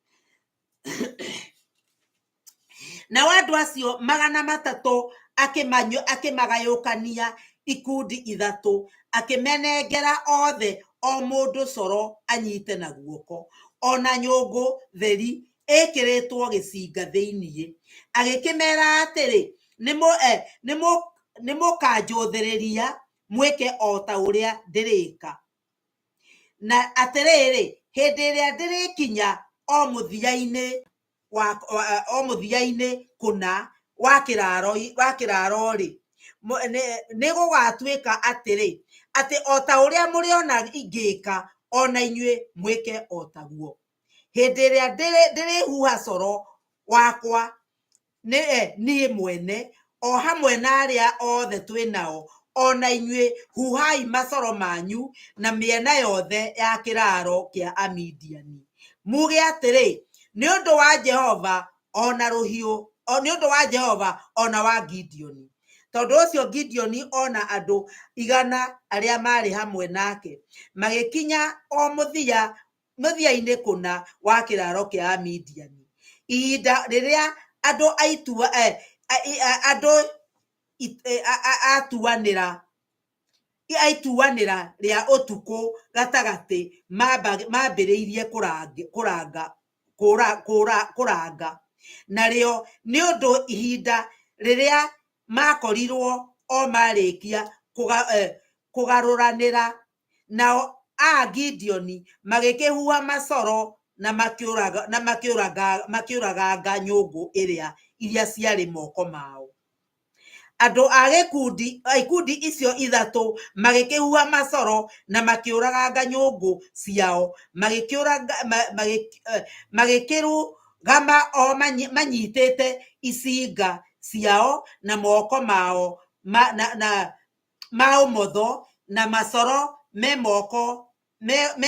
S2: nao andũ acio 300 akĩmagayũkania ikundi ithatũ, akĩmenengera othe o mũndũ coro anyite na guoko, ona nyũngũ theri ĩkĩrĩtwo gĩcinga thĩinĩ. Agĩkĩmera atĩrĩ, nĩmũkanjũthĩrĩria mwĩke o ta ũrĩa ndĩrĩka. Na atĩrĩrĩ, hĩndĩ ĩrĩa ndĩrĩkinya o mũthia-inĩ o mũthia-inĩ kũna wa kĩraro-rĩ, nĩgũgatuĩka atĩrĩ, atĩ o ta ũrĩa mũrĩona ingĩka, o na inyuĩ mwĩke o taguo. Hĩndĩ ĩrĩa ndĩrĩhuha coro wakwa niĩ mwene, o hamwe na arĩa othe twĩ nao, o na inyuĩ huhai macoro manyu na mĩena yothe ya kĩraro kĩa Amidiani. Muge atĩrĩ, nĩ ũndũ wa Jehova ona rũhiũ, nĩ ũndũ wa Jehova ona wa Gideoni. Tondũ ũcio Gideoni ona andũ 100 arĩa maarĩ hamwe nake magĩkinya o mũthia-inĩ kũna wa kĩraro kĩa Amidiani. Ihinda rĩrĩa andũ atuanĩra rĩa ũtukũ gatagatĩ mambĩrĩirie kũranga. Narĩo nĩ ũndũ ihinda rĩrĩa makorirwo o marĩkia kũgarũranĩra Nao a Gideoni magĩkĩhuha macoro na makĩũraganga nyũngũ iria ciarĩ moko mao. Andũ a ikundi icio ithatũ magĩkĩhuha macoro na makĩũraganga nyũngũ ciao, magĩkĩrũgama o manyitĩte icinga ciao na moko mao ma ũmotho na macoro me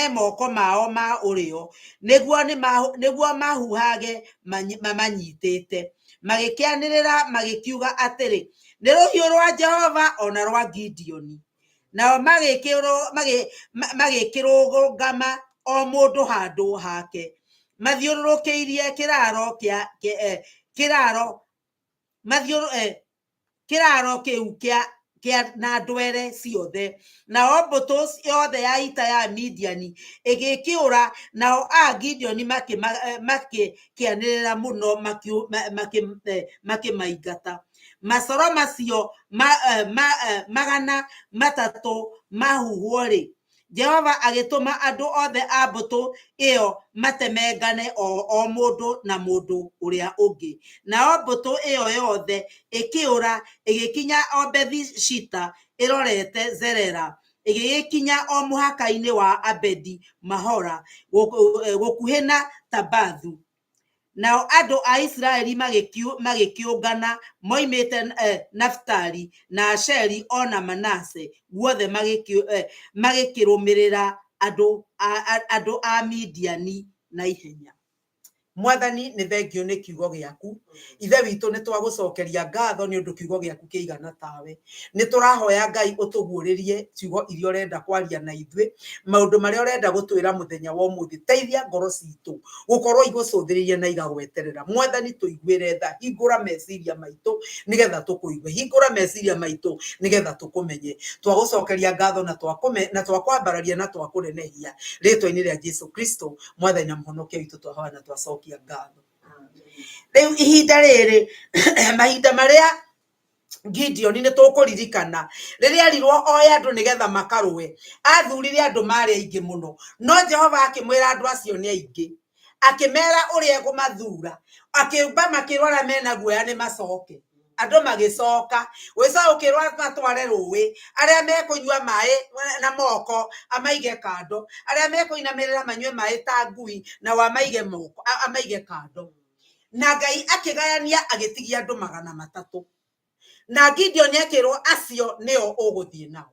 S2: moko mao ma ũrĩo, nĩguo mahuhage mamanyitĩte. Magĩkĩanĩrĩra magĩkiuga atĩrĩ, nĩ rũhiũ rwa Jehova o na rwa Gideoni. Nao magĩkĩrũgama o mũndũ handũ hake mathiũrũrũkĩirie kĩraro kĩu kĩa na ndwere ciothe. Nao mbũtũ yothe ya ita ya Midiani ĩgĩkĩũra, nao a Gideoni makĩanĩrĩra mũno makĩmaingata. Macoro macio 300 mahuhwo-rĩ, Jehova agĩtũma andũ othe a mbũtũ ĩyo matemengane o mũndũ na mũndũ ũrĩa ũngĩ. Nao mbũtũ ĩyo yothe ĩkĩũra ĩgĩkinya o Bethi-Shita ĩrorete Zerera, ĩgĩgĩkinya o mũhaka-inĩ wa Abedi-Mahora gũkuhĩ na Tabathu. Nao andũ a Isiraeli magĩkĩũngana moimĩte Nafitali na Asheri o na Manase guothe, magĩkĩrũmĩrĩra andũ a Midiani na ihenya. Mwathani, nĩ thengio nĩ kiugo gĩaku. Ithe witũ, nĩ twagũcokeria ngatho nĩ ũndũ kiugo gĩaku kĩigana tawe. Nĩ tũrahoya Ngai ũtũguũrĩrie ciugo iria ũrenda kwaria na ithuĩ, maũndũ marĩa ũrenda gũtwĩra mũthenya wa ũmũthĩ. Teithia ngoro citũ gũkorwo igũcũthĩrĩria na igagweterera. Mwathani, tũiguĩre tha, hingũra meciria maitũ nĩgetha tũkũigue, hingũra meciria maitũ nĩgetha tũkũmenye. Twagũcokeria ngatho na twakwambararia na twakũnenehia rĩtwa-inĩ rĩa Jesu Kristo, Mwathani na Mũhonokia witũ, twahoya na twacokia ngatho. Rĩu ihinda rĩrĩ, mahinda marĩa Gideoni, nĩ tũkũririkana rĩrĩa erirwo oe andũ nĩgetha makarũe, athurire andũ marĩ aingĩ mũno, no Jehova akĩmwĩra andũ acio nĩ aingĩ, akĩmera ũrĩa ekũmathura, akĩmba makĩrwo arĩa mena guoya nĩ macoke. Andũ magĩcoka, gwĩcoka gũkĩrwo matware rũĩ, arĩa mekũnyua maĩ na moko amaige kando, arĩa mekũinamĩrĩra manyue maĩ ta ngui nao amaige moko, amaige kando. Na Ngai akĩgayania agĩtigia andũ 300, na Gideoni akĩrwo acio nĩo ũgũthiĩ nao.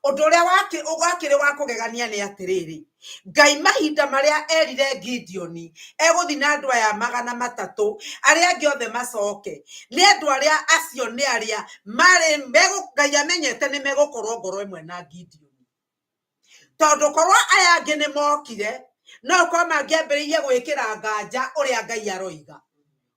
S2: Ũndũ ũrĩa wakĩrĩ wa kũgegania nĩ atĩrĩrĩ, Ngai mahinda marĩa erire Gideoni egũthiĩ na andũ aya 300, arĩa angĩ othe macoke, nĩ andũ arĩa acio nĩ arĩa marĩ Ngai amenyete nĩ megũkorwo ngoro ĩmwe na Gideoni. Tondũ korwo aya angĩ nĩ mokire, no korwo mangĩambĩrĩirie gwĩkĩra nganja ũrĩa Ngai aroiga,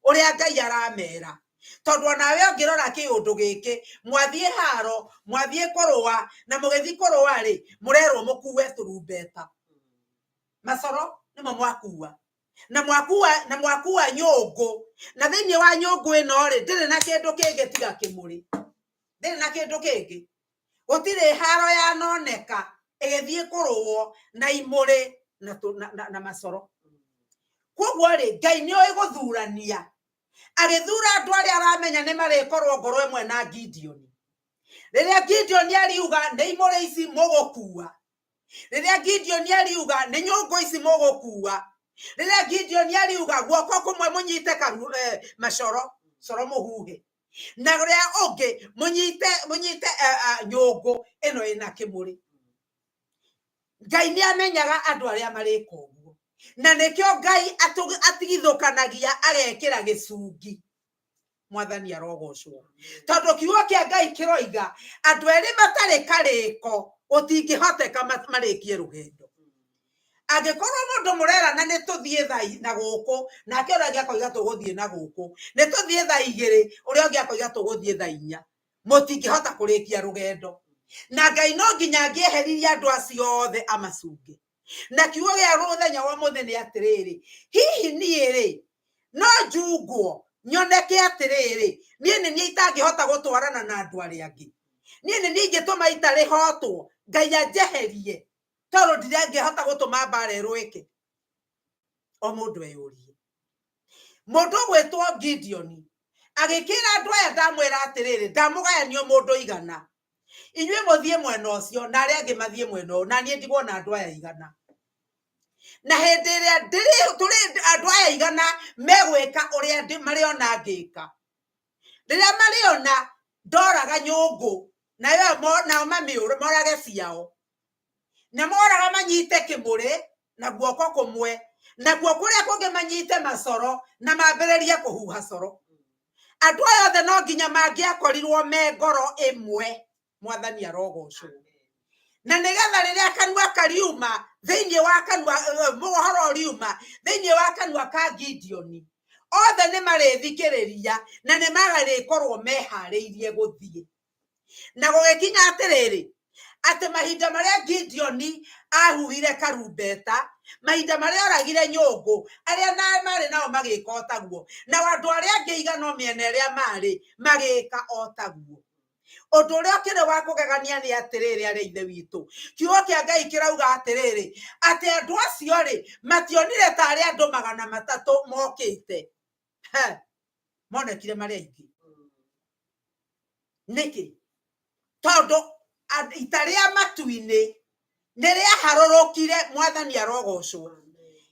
S2: ũrĩa Ngai aramera. Tondũ onawe ũngĩrora kĩũndũ gĩkĩ, mwathiĩ haro, mwathiĩ kũrũa, na mũgĩthiĩ kũrũa rĩ, mũrerwo mũkue tũrumbeta. Macoro nĩmo mwakua. Na mwakua nyũngũ. Na thĩinĩ wa nyũngũ ĩno rĩ, ndĩrĩ na kĩndũ kĩngĩ tiga kĩmũrĩ. Ndĩrĩ na kĩndũ kĩngĩ. Gũtirĩ haro yanoneka ĩgĩthiĩ kũrũo na imũrĩ na macoro. Koguo rĩ, Ngai nĩ oĩ gũthurania. Agĩthura andũ arĩa aramenya nĩ marĩkorwo ngoro ĩmwe na Gideoni. Rĩrĩa Gideoni ariuga nĩ imũrĩ ici mũgũkua, rĩrĩa Gideoni ariuga nĩ nyũngũ ici mũgũkua, rĩrĩa Gideoni ariuga guoko kũmwe mũnyite macoro, coro mũhuhe, na ũrĩa ũngĩ mũnyite nyũngũ ĩno ĩna kĩmũrĩ. Ngai nĩ amenyaga andũ arĩa marĩka ũguo, na nĩkĩo Ngai atigithũkanagia agekĩra gĩcungi. Mwathani arogocwo, tondũ kiugo kĩa Ngai kĩroiga andũ erĩ matarĩ karĩko gũtingĩhoteka marĩkie rũgendo. Angĩkorwo mũndũ mũrerana nĩ tũthiĩ thaa na gũkũ, nake ũrĩa ũngĩ akoiga tũgũthiĩ na gũkũ, nĩ tũthiĩ thaa 2, ũrĩa ũngĩ akoiga tũgũthiĩ thaa 4, mũtingĩhota kũrĩkia rũgendo. Na Ngai no nginya angĩeheririe andũ acio othe amacunge. Na kiugo gĩa mũthenya wa ũmũthĩ nĩ atĩrĩrĩ, hihi niĩ rĩ no njungwo nyoneke atĩrĩrĩ, niĩ nĩ niĩ itangĩhota gũtwarana na andũ arĩa angĩ. Niĩ nĩ niĩ ingĩtũma ita rĩhotwo, Ngai anjeherie, tondũ ndirangĩhota gũtũma mbara ĩrũĩke. O mũndũ eyũrie. Mũndũ ũgwĩtwo Gideoni agĩkĩra andũ aya, ndamwĩra atĩrĩrĩ, ndamũgayanio mũndũ igana, inyuĩ mũthiĩ mwena ũcio na arĩa angĩ mathiĩ mwena ũyũ, na niĩ ndigwo na andũ aya igana. Na hĩndĩ ĩrĩa tũrĩ andũ aya igana megwĩka ũrĩa marĩona ngĩka, rĩrĩa marĩona ndoraga nyũngũ nayo nao morage ciao, na moraga manyite kĩmũrĩ na guoko kũmwe, nakuo kũrĩa kũngĩ manyite macoro na mambĩrĩrie kũhuha coro. Andũ aya othe no nginya mangĩakorirwo me ngoro ĩmwe. Mwathani arogocwo. Na nĩgetha rĩrĩa kanua kariuma thĩinĩ wa kanua, ũhoro ũriuma thĩinĩ wa kanua ka Gideoni, othe nĩ marĩthikĩrĩria na nĩ marĩkorwo meharĩirie gũthiĩ. Na gũgĩkinya atĩrĩrĩ, atĩ mahinda marĩa Gideoni ahuhire karumbeta, mahinda marĩa oragire nyũngũ, arĩa na marĩ nao magĩka o taguo, nao andũ arĩa angĩ igana o mĩena ĩrĩa marĩ magĩka o taguo. Ũndũ ũrĩa ũkĩrĩ wa kũgegania nĩ atĩrĩrĩ, arĩa ithe witũ, kiugo kĩa Ngai kĩrauga atĩrĩrĩ, atĩ andũ acio rĩ mationire ta arĩ andũ 300 mokĩte, monekire marĩ aingĩ. Nĩkĩ? Tondũ ita rĩa matu-inĩ nĩ rĩaharũrũkire. Mwathani arogocwo.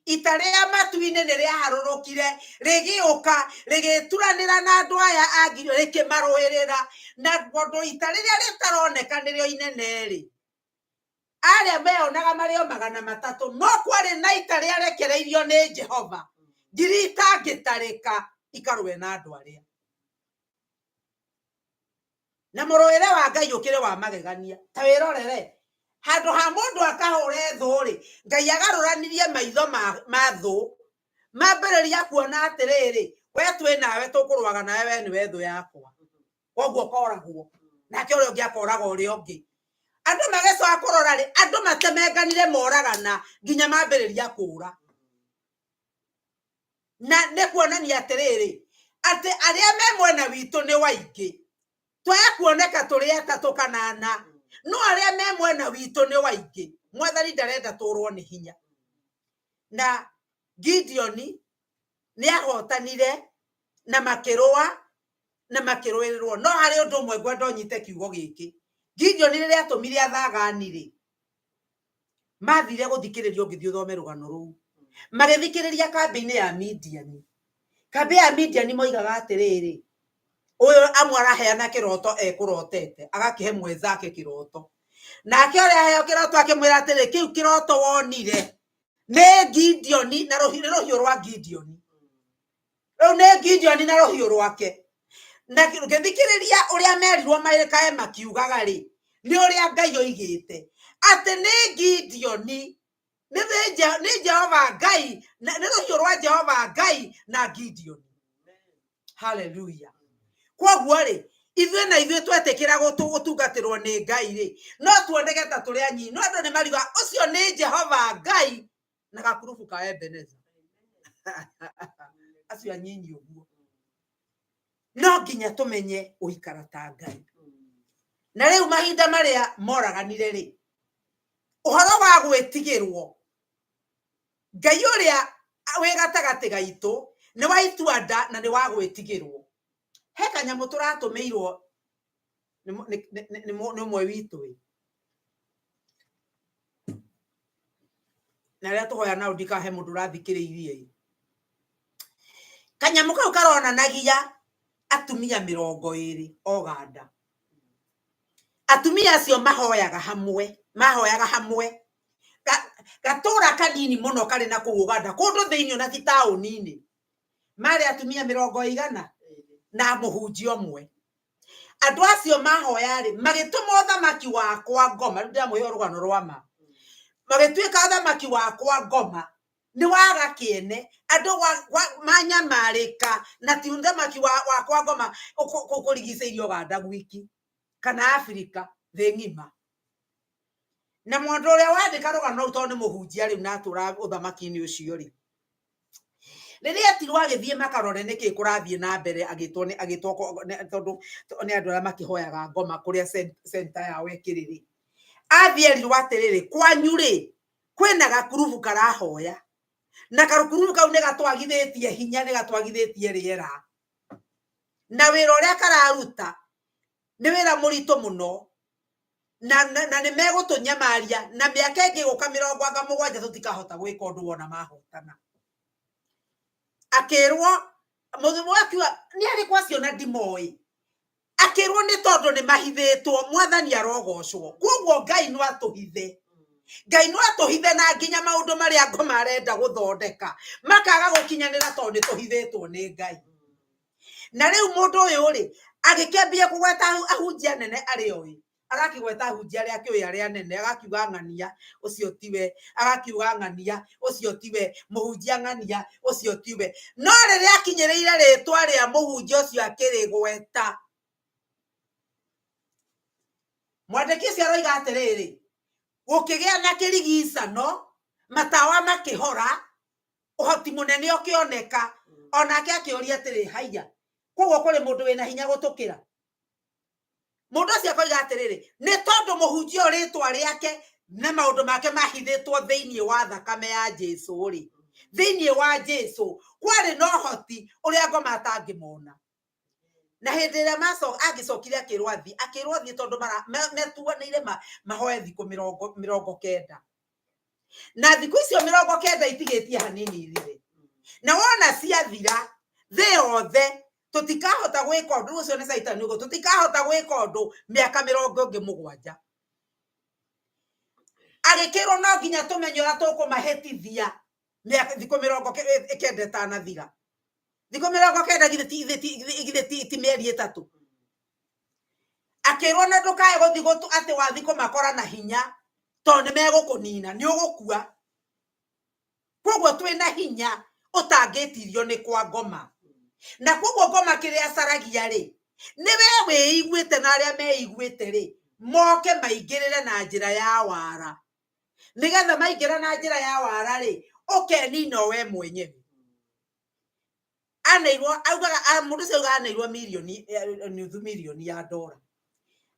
S2: Ita rĩa matu-inĩ nĩ rĩaharũrũkire, rĩgĩũka rĩgĩturanĩra na andũ aya angĩ, rĩkĩmarũĩrĩra. Na tondũ ita rĩrĩa rĩtaroneka nĩrĩo inene rĩ, arĩa meyonaga marĩ o 300, no kwarĩ na ita rĩarekereirio nĩ Jehova ngiri itangĩtarĩka ikarũe na andũ arĩa. Na mũrũĩre wa Ngai ũkĩrĩ wa magegania. Ta wĩrorere, handũ ha mũndũ akahũre thũ rĩ, Ngai agarũranirie maitho ma thũ, mambĩrĩria kuona atĩrĩrĩ, we twĩ nawe, tũkũrũaga nawe, we nĩwe thũ yakwa, koguo koragwo nake ũrĩa ũngĩ akoraga ũrĩa ũngĩ. Andũ magĩcoka kũrora rĩ, andũ matemenganire moragana nginya mambĩrĩria kũra. Na nĩ kuonania atĩrĩrĩ, atĩ arĩa me mwena witũ nĩ waingĩ, twaya kuoneka tũrĩ atatũ kana ana, no arĩa me mwena witũ nĩ waingĩ. Mwathani ndarenda tũrwo nĩ hinya. Na Gideoni nĩ ahotanire na makĩrũa na makĩrũĩrĩrwo. No harĩ ũndũ ũmwe ngwenda ũnyite kiugo gĩkĩ. Gideoni rĩrĩa atũmire athagani rĩ, mathire gũthikĩrĩria, ũngĩthiĩ ũthome rũgano rũu, magĩthikĩrĩria kambĩ-inĩ ya Midiani. Kambĩ ya Midiani moigaga atĩrĩrĩ, ũyũ amwe araheana kĩroto ekũrotete, agakĩhe mwenzake kĩroto, nake ũrĩa aheo kĩroto akĩmwĩra atĩrĩ, kĩu kĩroto wonire nĩ Gideoni na rũhiũ rwa Gideoni. Rĩu nĩ Gideoni na rũhiũ rwake. Na ngĩthikĩrĩria ũrĩa merirwo marĩkae makiugaga rĩ, nĩ ũrĩa Ngai oigĩte atĩ nĩ Gideoni, nĩ Jehova Ngai, nĩ rũhiũ rwa Jehova Ngai na Gideoni. Hallelujah. Kwoguo rĩ, ithuĩ na ithuĩ twetĩkĩra gũtungatĩrwo nĩ Ngai rĩ, no tuoneke ta tũrĩ anyinyi, no andũ nĩ mariuga ũcio nĩ Jehova Ngai na gakurubu ka Ebeneza. Acio anyinyi ũguo. No nginya tũmenye gũikara ta Ngai. Na rĩu mahinda marĩa moraganire rĩ, ũhoro wa gwĩtigĩrwo Ngai ũrĩa wĩ gatagatĩ gaitũ nĩ wa itua nda na nĩ wa gwĩtigĩrwo. He kanyamũ tũratũmĩirwo nĩ ũmwe witũ ĩ, na arĩa tũhoya nao ndikahe mũndũ ũrathikĩrĩirie ĩ. Kanyamũ kau karonanagia atumia 20 Oganda. Atumia acio mahoyaga hamwe, mahoyaga hamwe. Gatũra kanini mũno karĩ na kũu Ũganda, kũndũ thĩinĩ ona ti taũni-inĩ. Marĩ atumia 20 na mũhunjia ũmwe. Andũ acio mahoya rĩ, magĩtũma ũthamaki wakwa ngoma. Rĩu ndĩramũhe rũgano rwa ma. Magĩtuĩka ũthamaki wakwa ngoma nĩ waga kĩene, andũ manyamarĩka, na ti ũthamaki wakwa ngoma kũrigicĩirio Ũganda gwiki kana Afrika thĩ ng'ima. Na mũndũ ũrĩa wandĩka rũgano rũu tondũ nĩ mũhunjia rĩu na atũra ũthamaki-inĩ ũcio rĩ, Rĩrĩa etirwo agĩthiĩ makarore nĩkĩ kũrathiĩ na mbere, agĩtwo nĩ agĩtwo tondũ nĩ andũ arĩa makĩhoyaga ngoma kũrĩa center yao ĩkĩrĩ rĩ, athiĩ erirwo atĩrĩrĩ, kwanyu rĩ kwĩna gakurubu karahoya, na gakurubu kau nĩ gatwagithĩtie hinya, nĩ gatwagithĩtie rĩera, na wĩra ũrĩa kararuta nĩ wĩra mũritũ mũno, na nĩ megũtũnyamaria, na mĩaka ĩngĩ gũka 70 tũtikahota gwĩka ũndũ wona mahotana. Akĩrwo mũthuri akiuga nĩ arĩkũ acio na ndimoĩ, akĩrwo nĩ tondũ nĩ mahithĩtwo, mwathani arogocwo. Koguo Ngai no atũhithe, Ngai no atũhithe na nginya maũndũ marĩa ngoma arenda gũthondeka makaga gũkinyanĩra tondũ nĩ tũhithĩtwo nĩ Ngai. Na rĩu mũndũ ũyũ rĩ agĩkĩambia kũgweta ahunjia anene arĩa oĩ, agakĩgweta ahunjia arĩa akĩũĩ arĩa anene, agakiuga ng'ania ũcio tiwe, agakiuga ng'ania ũcio tiwe, mũhunjia ng'ania ũcio tiwe. No rĩrĩa akinyĩrĩire rĩtwa rĩa mũhunjia ũcio akĩrĩgweta, mwandĩki ũcio aroiga atĩrĩrĩ, gũkĩgĩa na kĩrigicano, matawa makĩhora, ũhoti mũnene ũkĩoneka. Onake akĩũria atĩrĩ, haiya, koguo kũrĩ mũndũ wĩna hinya gũtũkĩra? Mũndũ ũcio akoiga atĩrĩrĩ, nĩ tondũ mũhunjia ũyũ rĩtwa rĩake na maũndũ make mahithĩtwo thĩinĩ wa thakame ya Jesu rĩ, thĩinĩ wa Jesu kwarĩ na ũhoti ũrĩa ngoma atangĩmona. Na hĩndĩ ĩrĩa angĩcokire akĩrwo athiĩ, akĩrwo athiĩ tondũ metuanĩire mahoe thikũ 90. Na thikũ icio 90 itigĩtie hanini ithire. Na wona ciathira, thĩ yothe tũtikahota gwĩka ũndũ ũcio nĩ Caitani ũguo, tũtikahota gwĩka ũndũ mĩaka 70. Agĩkĩrwo no nginya tũmenye ũrĩa tũkũmahĩtithia mĩaka thikũ 90 ĩtanathira. Thikũ 90 githĩ ti mĩeri 3. Akĩrwo na ndũkae gũthiĩ atĩ wathiĩ kũmakora na hinya tondũ nĩ megũkũnina, nĩ ũgũkua. Koguo twĩna hinya ũtangĩtirio nĩ kwa ngoma. Na koguo ngoma kĩrĩa acaragia rĩ, nĩ we wĩiguĩte na arĩa meiguĩte rĩ, moke maingĩrĩre na njĩra ya wara. Nĩgetha maingĩra na njĩra ya wara rĩ, ũkenina we mwenyewe. Aneirwo, augaga, mũndũ ũcio augaga aneirwo mirioni, nuthu mirioni ya ndora.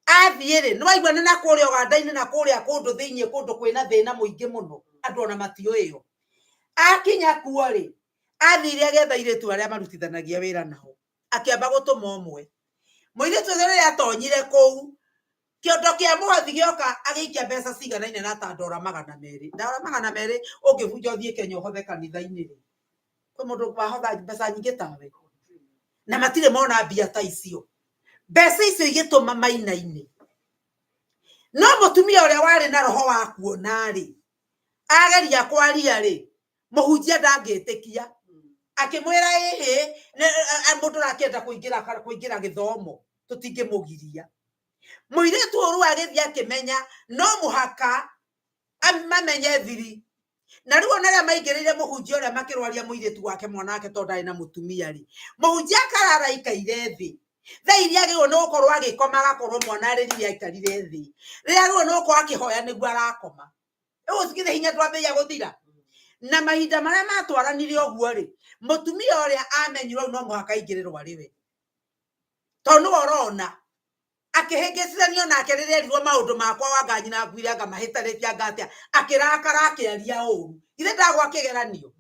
S2: Athiĩ rĩ, nĩ waigua nĩ na kũrĩa Ũganda-inĩ na kũrĩa kũndũ thĩinĩ, kũndũ kwĩna thĩna mũingĩ mũno, andũ ona matiũĩyo. Akinya kuo rĩ, athire agĩetha airĩtu arĩa marutithanagia wĩra nao, akĩamba gũtũma ũmwe. Mũirĩtu ũcio rĩrĩa atonyire kũu, kĩondo kĩa mũhothi gĩoka agĩikia mbeca ciganaine na ta ndora 200. Ndora 200 ũngĩbunja ũthiĩ Kenya ũhothe kanitha-inĩ rĩ, kwĩ mũndũ wahotha mbeca nyingĩ tawe, na matirĩ mona mbia ta icio. Mbeca icio igĩtũma mainaine. No mũtumia ũrĩa warĩ na roho wa kuona rĩ, ageria kwaria rĩ, mũhunjia ndangĩtĩkia. Akĩmwĩra ĩhĩ, mũndũ ũrakĩenda kũingĩra gĩthomo, tũtingĩmũgiria. Mũirĩtu ũyũ rĩu agĩthiĩ akĩmenya no mũhaka mamenye thiri. Na rĩu ona arĩa maingĩrĩire mũhunjia ũrĩa makĩrwaria mũirĩtu wake mwana wake tondũ ndarĩ na mũtumia rĩ, mũhunjia akarara aikaire thĩ. Thaa iria agĩrĩirwo nĩ gũkorwo agĩkoma agakorwo mwana arĩrire aikarire thĩ. Rĩrĩa agĩrĩirwo nĩ gũkorwo akĩhoya nĩguo arakoma. Rĩu githĩ hinya ndwambĩrĩria gũthira? Na mahinda marĩa matwaranire ũguo rĩ, mũtumia ũrĩa amenyirwo no mũhaka aingĩrĩrwo arĩ we. Tondũ nĩwe ũrona akĩhĩngĩcithanio nake rĩrĩa erirwo maũndũ makwa wanga nyina akuire anga mahĩtanĩtie anga atĩa, akĩrakara akĩaria ũru. Githĩ ndagwa kĩgeranio?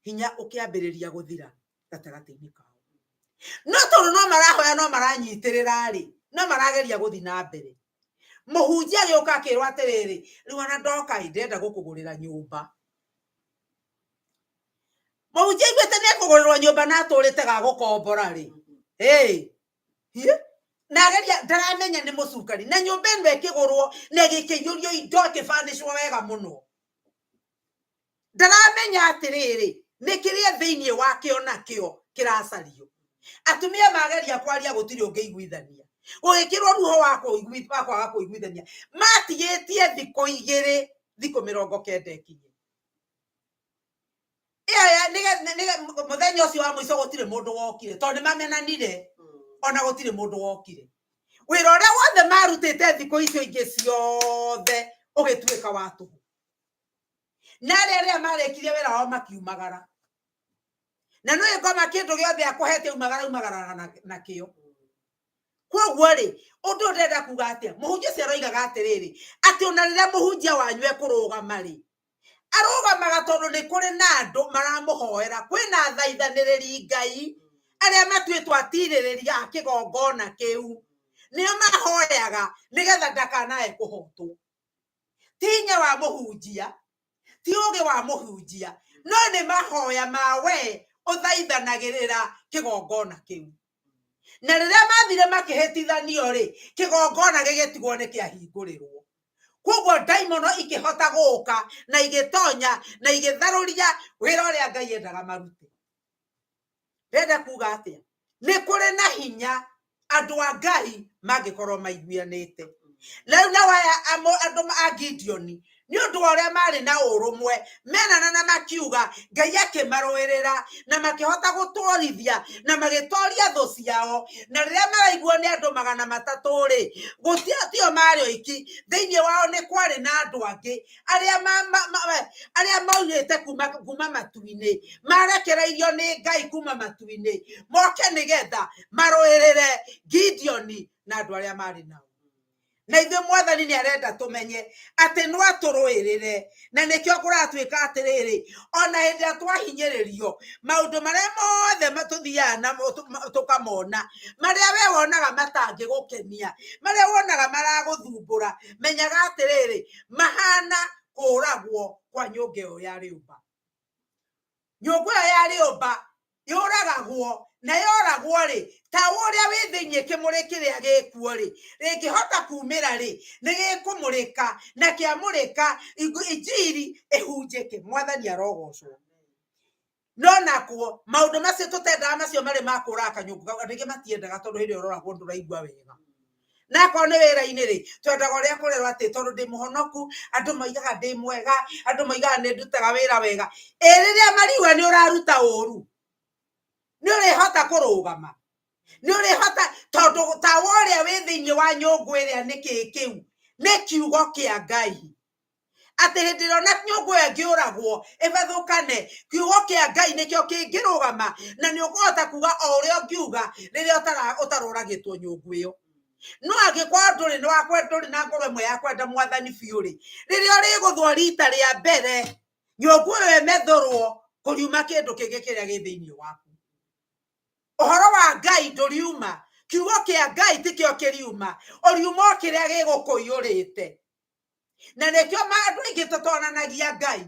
S2: Hinya ũkĩambĩrĩria gũthira gatagatĩ-inĩ kao. No tondũ no marahoya no maranyitĩrĩra rĩ, no marageria gũthiĩ na mbere. Mũhunjia agĩũka akĩrwo atĩrĩrĩ, rĩu ona ndoka ĩ, ndĩrenda gũkũgũrĩra nyũmba. Mũhunjia aiguĩte nĩ ekũgũrĩrwo nyũmba na atũrĩte ga gũkombora rĩ, ĩ, hi, na ageria ndaramenya nĩ mũcukani, na nyũmba ĩno ĩkĩgũrwo na ĩgĩkĩiyũrio indo ĩkĩbanĩcwo wega mũno. Ndaramenya atĩrĩrĩ, nĩ kĩrĩa thĩinĩ wakĩo nakĩo kĩracario. Atumia mageria kwaria gũtirĩ ũngĩiguithania. Gũgĩkĩrwo ruho wa kwaga kũiguithania. Matigĩtie thikũ igĩrĩ, thikũ 90 ĩkinye. Mũthenya ũcio wa mũico gũtirĩ mũndũ wokire, tondũ nĩ mamenanire, ona gũtirĩ mũndũ wokire. Wĩra ũrĩa wothe marutĩte thikũ icio ingĩ ciothe ũgĩtuĩka wa tũhũ. Na arĩa arĩa marĩkirie wĩra wao makiumagara. Na nĩ ngoma kĩndũ gĩothe akũhete umagara umagaraga nakĩo. Koguo rĩ, ũndũ ũyũ ndĩrenda kuga atĩa? Mũhunjia ũcio aroigaga atĩrĩrĩ, atĩ ona rĩrĩa mũhunjia wanyu ekũrũgama rĩ, arũgamaga tondũ nĩ kũrĩ na andũ maramũhoera, kwĩna athaithanĩrĩri Ngai arĩa matuĩtwo atirĩrĩria a kĩgongona kĩu, nĩo mahoyaga nĩgetha ndakanae kũhotwo. Ti hinya wa mũhunjia, ti ũgĩ wa mũhunjia, no nĩ mahoya ma we ũthaithanagĩrĩra kĩgongona kĩu. Na rĩrĩa mathire makĩhĩtithanio rĩ, kĩgongona gĩgĩtigwo nĩ kĩahingũrĩrwo. Koguo ndaimono ikĩhota gũka na igĩtonya na igĩtharũria wĩra ũrĩa Ngai endaga marute. Ndĩrenda kuga atĩa? Nĩ kũrĩ na hinya andũ a Ngai mangĩkorwo maiguanĩte. Na rĩu nao aya andũ a Gideoni nĩ ũndũ wa ũrĩa marĩ na ũrũmwe menana na makiuga, Ngai akĩmarũĩrĩra na makĩhota gũtwarithia na magĩtoria thũ ciao. Na rĩrĩa maraiguo nĩ andũ 300 rĩ, gũtio marĩ oiki, thĩinĩ wao nĩ kwarĩ na andũ angĩ arĩa arĩa maurĩte kuma matu-inĩ, marekereirio nĩ Ngai kuma matu-inĩ moke nĩgetha marũĩrĩre Gideoni na andũ arĩa marĩ nao. Na ithuĩ Mwathani nĩ arenda tũmenye atĩ no atũrũĩrĩre, na nĩkĩo kũratuĩka atĩrĩrĩ, ona hĩndĩ ĩrĩa twahinyĩrĩrio, maũndũ marĩa mothe tũthiaga namo tũkamona, marĩa we wonaga matangĩgũkenia, marĩa wonaga maragũthumbũra, menyaga atĩrĩrĩ, mahana kũragwo kwa nyũngũ ĩyo ya rĩũmba. Nyũngũ ĩyo ya rĩũmba yũragagwo, na yoragwo rĩ, tawa ũrĩa wĩ thĩinĩ kĩmũrĩ kĩrĩa gĩkuo rĩ, rĩngĩhota kumĩra rĩ, nĩ gĩkũmũrĩka, na kĩamũrĩka injiri ĩhunjĩke. Mwathani arogocwo. No nakuo maũndũ macio tũtendaga, macio marĩ ma kũraga kanyũngũ kau, andũ aingĩ matiendaga tondũ hĩndĩ ĩyo ũroragwo ndũraigua wega. Na akorwo nĩ wĩra-inĩ rĩ, twendaga ũrĩa kũrerwo atĩ tondũ ndĩ mũhonoku, andũ moigaga ndĩ mwega, andũ moigaga nĩ ndutaga wĩra wega. Ĩ rĩrĩa mariuga nĩ ũraruta ũru, nĩ ũrĩhota kũrũgama? Nĩ ũrĩhota? Tondũ tawa ũrĩa wĩ thĩinĩ wa nyũngũ ĩrĩa nĩ kĩĩ kĩu? Nĩ kiugo kĩa Ngai. Atĩ hĩndĩ ĩrĩa ona nyũngũ ĩyo ĩngĩũragwo ĩbathũkane, kiugo kĩa Ngai nĩkĩo kĩngĩrũgama, na nĩ ũkũhota kuga o ũrĩa ũngiuga rĩrĩa ũtaroragĩtwo nyũngũ ĩyo. No angĩkorwo ndũrĩ na wakwe, ndũrĩ na ngoro ĩmwe ya kwenda Mwathani biũ rĩ, rĩrĩa ũrĩgũthwo rita rĩa mbere, nyũngũ ĩyo ĩmethũrwo, kũriuma kĩndũ kĩngĩ kĩrĩa gĩ thĩinĩ waku. Ũhoro wa Ngai ndũriuma, kiugo kĩa Ngai tikĩo kĩriuma, ũriuma o kĩrĩa gĩgũkũiyũrĩte. Na nĩkĩo andũ aingĩ tũtonanagia Ngai,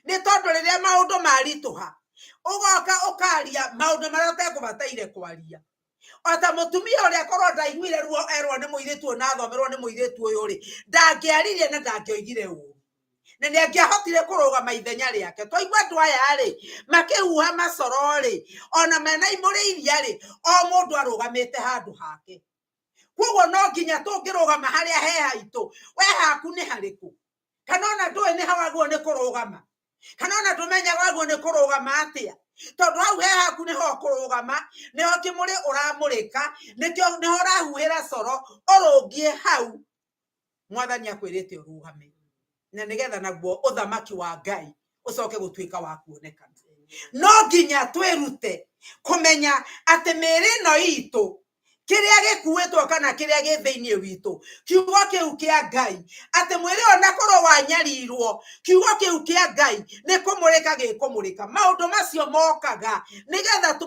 S2: nĩ tondũ rĩrĩa maũndũ maritũha, ũgoka ũkaria maũndũ marĩa ũtekũbataire kwaria. O ta mũtumia ũrĩa korwo ndaiguire ruo erwo nĩ mũirĩtu ũyũ na athomerwo nĩ mũirĩtu ũyũ rĩ, ndangĩaririe na ndangĩoigire ũru, na nĩ angĩahotire kũrũgama ithenya rĩake. Twaigua andũ aya rĩ makĩhuha macoro rĩ, ona mena imũrĩ iria rĩ, o mũndũ arũgamĩte handũ hake. Koguo no nginya tũngĩrũgama harĩa he haitũ. We haku nĩ harĩkũ? Kana ona ndũĩ nĩ hawagwo nĩ kũrũgama? Kana ona ndũmenyaga wagwo nĩ kũrũgama atĩa? Tondũ hau he haku nĩho ũkũrũgama, nĩho kĩmũrĩ ũramũrĩka, nĩkĩo nĩho ũrahuhĩra coro ũrũngie hau Mwathani akwĩrĩte ũrũgame, na nĩgetha naguo ũthamaki wa Ngai ũcoke gũtuĩka wa kuonekana. No nginya twĩrute kũmenya atĩ mĩĩrĩ ĩno itũ, kĩrĩa gĩkuĩtwo kana kĩrĩa gĩ thĩinĩ witũ, kiugo kĩu kĩa Ngai, atĩ mwĩrĩ ona korwo wanyarirwo, kiugo kĩu kĩa Ngai nĩ kũmũrĩka gĩkũmũrĩka. Maũndũ macio mokaga nĩgetha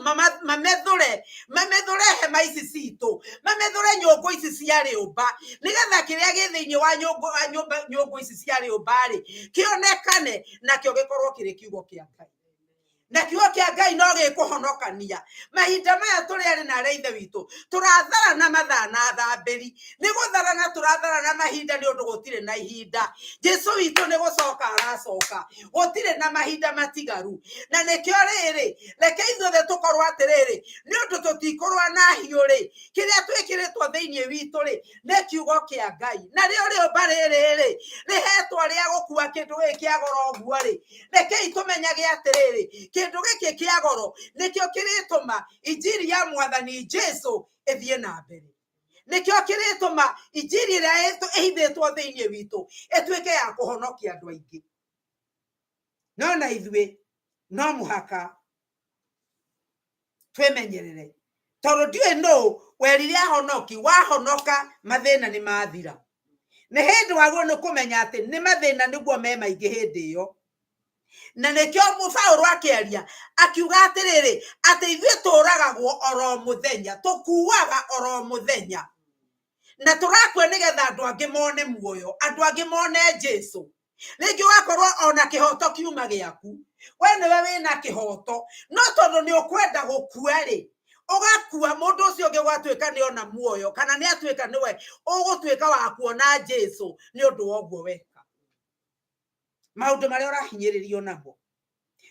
S2: mamethũre, mamethũre hema ici citũ, mamethũre nyũngũ ici cia rĩũmba, nĩgetha kĩrĩa gĩ thĩinĩ wa nyũngũ ici cia rĩũmba rĩ, kĩonekane, nakĩo gĩkorwo kĩrĩ kiugo kĩa Ngai. Na kiugo kĩa Ngai no gĩkũhonokania. Mahinda maya tũrĩ arĩ na arĩa ithe witũ, tũratharana mathaa na thambĩri. Nĩ gũtharana tũratharana mahinda nĩ ũndũ gũtirĩ na ihinda. Jesu witũ nĩ gũcoka aracoka, gũtirĩ na mahinda matigaru. Na nĩkĩo rĩrĩ, reke ithuothe tũkorwo atĩrĩrĩ, nĩ ũndũ tũtikũrũa na hiũ rĩ, kĩrĩa twĩkĩrĩtwo thĩinĩ witũ rĩ, nĩ kiugo kĩa Ngai. Narĩo rĩũmba rĩrĩ rĩ, rĩhetwo rĩa gũkua kĩndũ gĩkĩ kĩa goro ũguo rĩ, rekei tũmenyage atĩrĩrĩ, kĩndũ gĩkĩ kĩa goro nĩkĩo kĩrĩtũma injiri ya Mwathani Jesu ĩthiĩ na mbere. Nĩkĩo kĩrĩtũma injiri ĩrĩa ĩhithĩtwo thĩinĩ witũ ĩtuĩke ya kũhonokia andũ aingĩ. No na ithuĩ no mũhaka Twĩmenyerere tondũ ndiũĩ nũ werire ahonoki wahonoka mathĩna nĩ mathira. Nĩ hĩndĩ wagĩrĩirwo nĩ kũmenya atĩ nĩ mathĩna nĩguo me maingĩ hĩndĩ ĩyo. Na nĩkĩo Paũlũ akĩaria akiuga atĩrĩrĩ, atĩ ithuĩ tũragagwo oro mũthenya, tũkuaga oro mũthenya, na tũrakua nĩgetha andũ angĩ mone muoyo, andũ angĩ mone Jesu. Rĩngĩ ũgakorwo ona kĩhoto kiuma gĩaku, we nĩwe wĩna kĩhoto, no tondũ nĩ ũkwenda gũkua rĩ, ũgakua mũndũ ũcio ũngĩ ũgatuĩka nĩ ona muoyo, kana nĩ atuĩka nĩwe ũgũtuĩka wa kuona Jesu nĩ ũndũ wa ũguo weka. Maũndũ marĩa ũrahinyĩrĩrio namo,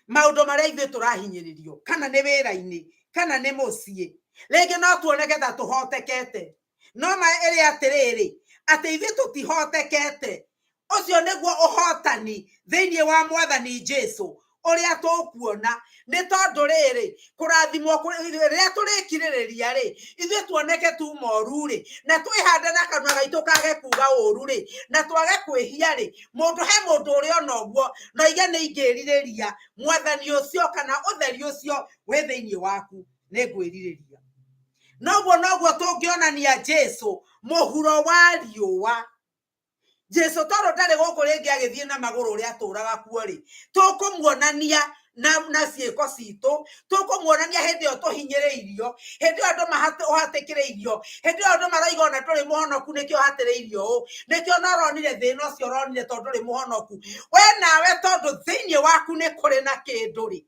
S2: maũndũ marĩa ithuĩ tũrahinyĩrĩrio, kana nĩ wĩra-inĩ, kana nĩ mũciĩ, rĩngĩ no tuoneke ta tũhotekete, no ma ĩrĩ atĩrĩrĩ, atĩ ithuĩ tũtihotekete. Ũcio nĩguo ũhotani thĩinĩ wa Mwathani Jesu ũrĩa tũkuona. Nĩ tondũ rĩrĩ, kũrathimwo rĩrĩa tũrĩkirĩrĩria rĩ, ithuĩ tuoneke tuma ũru rĩ, na twĩhande na kanua gaitũ kage kuga ũru rĩ, na twage kwĩhia rĩ, mũndũ he mũndũ ũrĩa ona ũguo no aige nĩ ingĩrirĩria Mwathani ũcio kana ũtheri ũcio wĩ thĩinĩ waku, nĩ ngwĩrirĩria. Noguo noguo tũngĩonania Jesu mũhuro wa riũa. Jesu tondũ ndarĩ gũkũ rĩngĩ agĩthiĩ na magũrũ ũrĩa atũraga kuo rĩ, tũkũmuonania na ciĩko citũ, tũkũmuonania hĩndĩ ĩyo tũhinyĩrĩirio, hĩndĩ ĩyo andũ ũhatĩkĩrĩirio, hĩndĩ ĩyo andũ marauga ona ndũrĩ mũhonoku nĩkĩo ũhatĩrĩirio ũũ, nĩkĩo ona ũronire thĩna ũcio ũronire tondũ ndũrĩ mũhonoku. We nawe tondũ thĩinĩ waku nĩ kũrĩ na kĩndũ rĩ,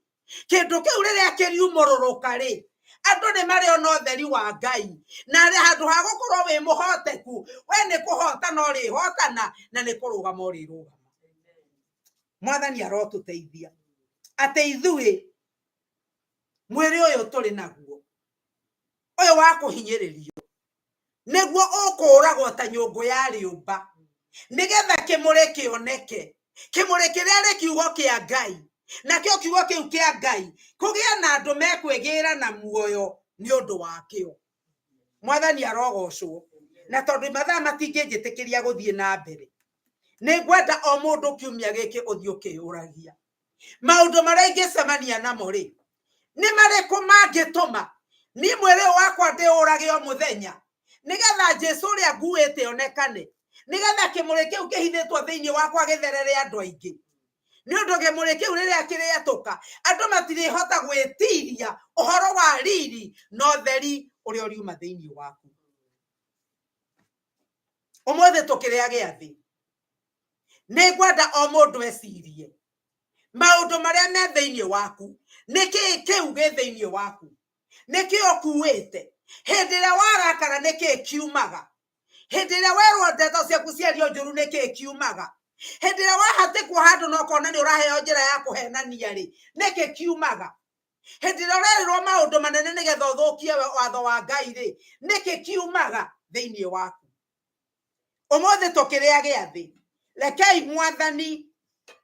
S2: kĩndũ kĩu rĩrĩa kĩriumũrũrũka rĩ, andũ nĩ marĩona ũtheri wa Ngai, na handũ ha gũkorwo wĩ mũhoteku, we nĩ kũhotana ũrĩhotana na nĩ kũrũgama ũrĩrũgama. Mwathani arotũteithia atĩ ithuĩ mwĩrĩ ũyũ tũrĩ naguo ũyũ wa kũhinyĩrĩrio nĩguo ũkũragwo ta nyũngũ ya rĩũmba, nĩgetha kĩmũrĩ kĩoneke, kĩmũrĩ kĩrĩa nĩ kiugo kĩa Ngai, nakĩo kiugo kĩu kĩa Ngai kũgĩe na andũ mekwĩgĩra na muoyo nĩ ũndũ wakĩo. Mwathani arogocwo. Na tondũ mathaa matingĩnjĩtĩkĩria gũthiĩ na mbere, nĩ ngwenda o mũndũ kiumia gĩkĩ ũthiĩ ũkĩyũragia maũndũ marĩa ingĩcemania namo rĩ, nĩ marĩkũ mangĩtũma niĩ mwĩrĩ ũyũ wakwa ndĩũrage o mũthenya, nĩgetha Jesu ũrĩa nguĩte onekane, nĩgetha kĩmũrĩ kĩu kĩhithĩtwo thĩinĩ wakwa gĩtherere andũ aingĩ. Nĩ ũndũ kĩmũrĩ kĩu rĩrĩa kĩrĩatũka, andũ matirĩhota gwĩtiria ũhoro wa riri na ũtheri ũrĩa ũriuma thĩinĩ waku. Ũmũthĩ tũkĩrĩa gĩathĩ, nĩ ngwenda o mũndũ ecirie maũndũ marĩa me thĩinĩ waku. Nĩ kĩĩ kĩu gĩ thĩinĩ waku? Nĩ kĩĩ ũkuĩte? Hĩndĩ ĩrĩa warakara nĩ kĩĩ kiumaga? Hĩndĩ ĩrĩa werwo ndeto ciaku ciario njũru nĩ kĩĩ kiumaga? Hĩndĩ ĩrĩa wahatĩkwo handũ na ũkona nĩ ũraheo njĩra ya kũhenania rĩ, nĩ kĩĩ kiumaga? Hĩndĩ ĩrĩa ũrerĩrwo maũndũ manene nĩgetha ũthũkie watho wa Ngai rĩ, nĩ kĩĩ kiumaga thĩinĩ waku? Ũmũthĩ tũkĩrĩa gĩathĩ, rekei Mwathani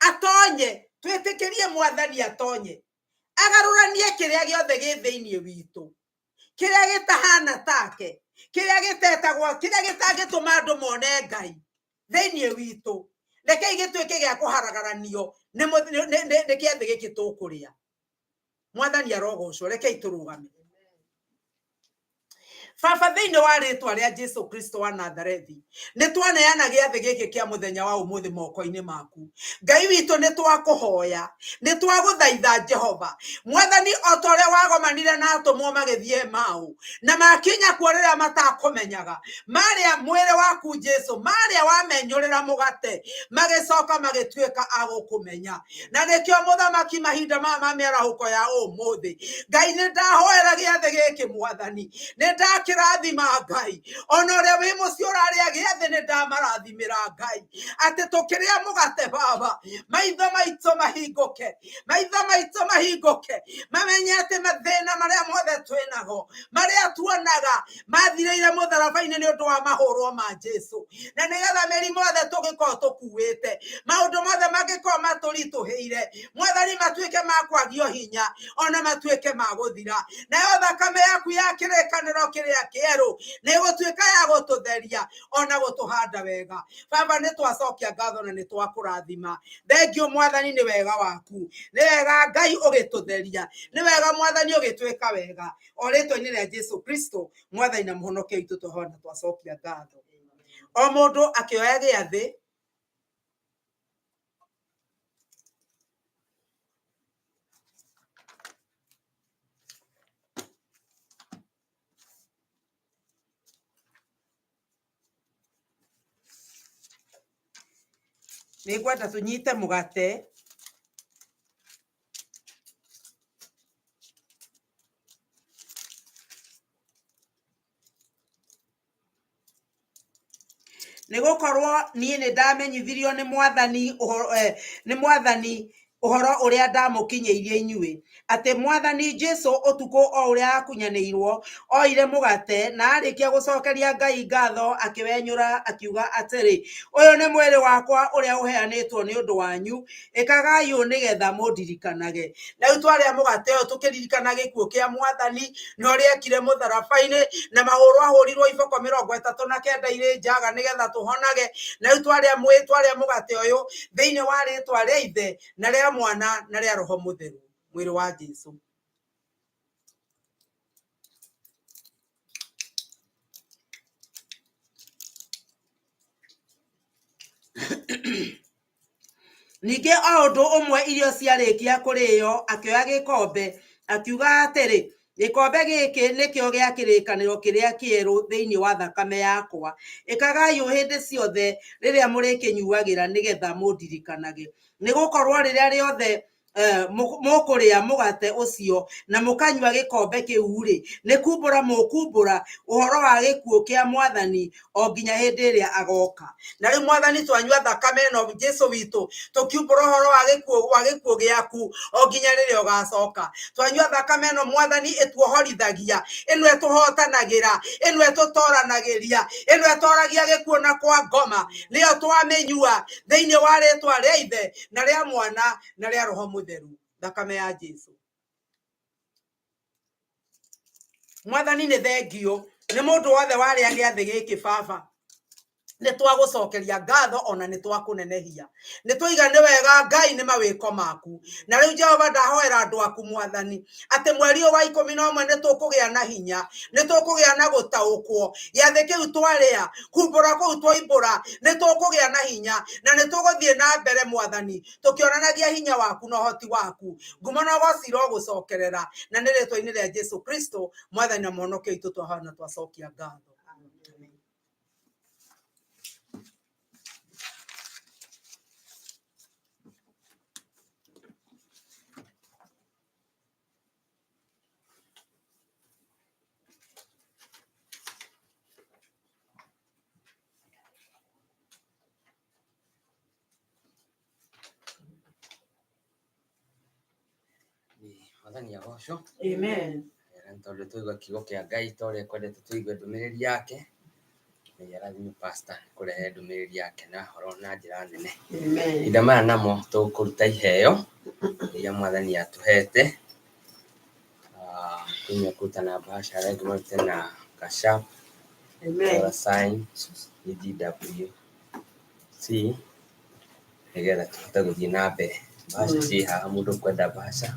S2: atonye, twĩtĩkĩrie Mwathani atonye, agarũranie kĩrĩa gĩothe gĩ thĩinĩ witũ, kĩrĩa gĩtahana take, kĩrĩa gĩtetagwo, kĩrĩa gĩtangĩtũma andũ mone Ngai thĩinĩ witũ. Rekei gĩtuĩke gĩa kũharagaranio nĩ kĩathĩ gĩkĩ tũkũrĩa. Mwathani arogocwo. Rekei tũrũgame. Baba, thĩinĩ wa rĩtwa rĩa Jesu Kristo wa Nazarethi, nĩ twaneana gĩathĩ gĩkĩ kĩa mũthenya wa ũmũthĩ moko-inĩ maku. Ngai witũ, nĩ twakũhoya, nĩ twagũthaitha Jehova Mwathani, o ta ũrĩa wagomanire na atũmwo magĩthiĩ Emau, na makinya kuo rĩrĩa matakũmenyaga, marĩa mwĩrĩ waku Jesu, marĩa wamenyũrĩra mũgate, magĩcoka magĩtuĩka a gũkũmenya. Na nĩkĩo mũthamaki mahinda maya ma mĩarahũko ya ũmũthĩ, Ngai, nĩ ndahoera gĩathĩ gĩkĩ Mwathani, nĩ ndakĩrathima Ngai, ona ũrĩa wĩ mũciĩ ũrarĩa gĩathĩ nĩ ndamarathimĩra Ngai, atĩ tũkĩrĩa mũgate Baba, maitho maitũ mahingũke, maitho maitũ mahingũke, mamenye atĩ mathĩna marĩa mothe twĩnago, marĩa tuonaga mathirĩire mũtharaba-inĩ nĩ ũndũ wa mahũrwo ma Jesu. Na nĩgetha mĩrimũ yothe tũngĩkorwo tũkuĩte, maũndũ mothe mangĩkorwo matũritũhĩire, Mwathani matuĩke ma kwagio hinya ona matuĩke ma gũthira. Nayo thakame yaku ya kĩrĩkanĩro kĩrĩa kĩerũ nĩ ĩgũtuĩka ya gũtũtheria ona gũtũhanda wega. Baba, nĩ twacokia ngatho na nĩ twakũrathima. Thengiũ Mwathani nĩ wega waku, nĩ wega Ngai ũgĩtũtheria, nĩ wega Mwathani ũgĩtwĩka wega. O rĩtwa-inĩ rĩa Jesu Kristo Mwathani na mũhonokia witũ twahoya na twacokia ngatho. O mũndũ akĩoya gĩathĩ nĩ ngwenda tũnyite mũgate nĩ gũkorwo niĩ nĩ ndamenyithirio nĩ Mwathani ũhoro, nĩ Mwathani ũhoro ũrĩa ndamũkinyĩirie inyuĩ, atĩ Mwathani Jesu ũtukũ o ũrĩa akunyanĩirwo oire mũgate na arĩkia gũcokeria Ngai ngatho akĩwenyũra akiuga atĩrĩ, ũyũ nĩ mwĩrĩ wakwa ũrĩa ũheanĩtwo nĩ ũndũ wanyu, ĩkagai ũũ nĩgetha mũndirikanage. Na rĩu twarĩa mũgate ũyũ tũkĩririkana gĩkuũ kĩa Mwathani na ũrĩa ekire mũtharaba-inĩ na mahũrwo ahũrirwo iboko 39 irĩ njaga nĩgetha tũhonage. Na rĩu twarĩa twarĩa mũgate ũyũ thĩinĩ wa rĩtwa rĩa Ithe na rĩa Mwana na rĩa Roho Mũtheru, mwĩrĩ wa Jesu. Ningĩ o ũndũ ũmwe irio ciarĩkia kũrĩo, akĩoya gĩkombe, akiuga atĩrĩ, gĩkombe gĩkĩ nĩkĩo gĩa kĩrĩkanĩro kĩrĩa kĩerũ thĩinĩ wa thakame yakwa. Ĩkagai ũũ hĩndĩ ciothe rĩrĩa mũrĩkĩnyuagĩra nĩgetha mũndirikanage. Nĩ gũkorwo rĩrĩa rĩothe mũkũrĩa mũgate ũcio na mũkanyua gĩkombe kĩu-rĩ, nĩ kumbũra mũkumbũra ũhoro wa gĩkuũ kĩa Mwathani o nginya hĩndĩ ĩrĩa agoka. Na rĩu Mwathani twanyua thakame ĩno Jesu witũ, tũkiumbũra ũhoro wa gĩkuũ gĩaku o nginya rĩrĩa ũgacoka. Twanyua thakame ĩno Mwathani ĩtuohorithagia, ĩno ĩtũhotanagĩra, ĩno ĩtũtoranagĩria, ĩno ĩtoragia gĩkuũ na kwa ngoma, nĩyo twamĩnyua thĩinĩ wa rĩtwa rĩa Ithe na rĩa Mwana na rĩa Roho Mũtheru, thakame ya Jesu. Mwathani nĩ thengio nĩ mũndũ wothe warĩa gĩathĩ gĩkĩ Baba. Nĩ twagũcokeria ngatho ona nĩ twakũnenehia. Nĩ twaiga nĩ wega Ngai nĩ mawĩko maku. Na rĩu Jehova ndahoera andũ aku Mwathani atĩ mweri ũyũ wa 11 nĩ tũkũgĩa na hinya, nĩ tũkũgĩa na gũtaũkwo. Gĩathĩ kĩu twarĩa, kumbũra kũu twoimbũra, nĩ tũkũgĩa na hinya na nĩ tũgũthiĩ na mbere Mwathani tũkĩonanagia hinya waku na ũhoti waku. Ngumo na ũgoci irogũcokerera na nĩ rĩtwa-inĩ rĩa Jesu Kristo Mwathani na Mũhonokia witũ twahoya na twacokia ngatho. Amen.
S1: Mwathani agocwo.
S2: Amen.
S1: Nĩ tondũ twaigua kiugo kĩa Ngai ta ũrĩa ekwendete tũigue ndũmĩrĩri yake. Ngai arathime pastor nĩ kũrehe ndũmĩrĩri yake na horo na njĩra nene.
S2: Amen.
S1: Mahinda maya namo tũkũruta iheo iria Mwathani atũhete. Kwĩna kũruta na bahasha, arĩa angĩ marute na Cash App,
S2: Amen.
S1: dollar sign, EGWC, nĩgetha tũhote gũthiĩ na mbere. Bahasha ciĩ haha mũndũ ũkwenda bahasha.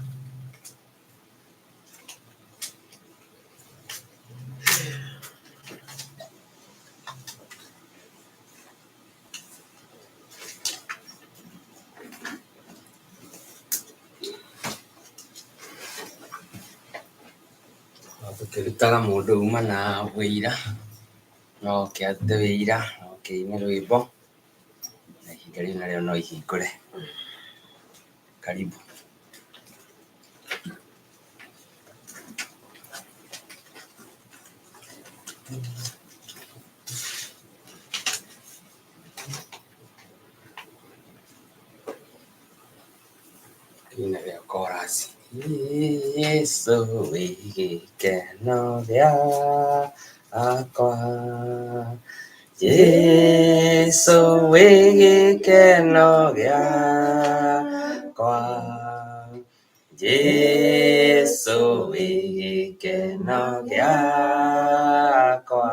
S1: Tũkĩrutaga mũndũ uma na wĩira, no oke arute wĩira, no oke aine rwĩmbo, na ihinda rĩu narĩo no ihingũre. Karibu. Ina rĩa chorus. Yesu wĩ gĩkeno gĩakwa, Jesu wĩ gĩkeno gĩakwa. Jesu wĩ gĩkeno gĩakwa.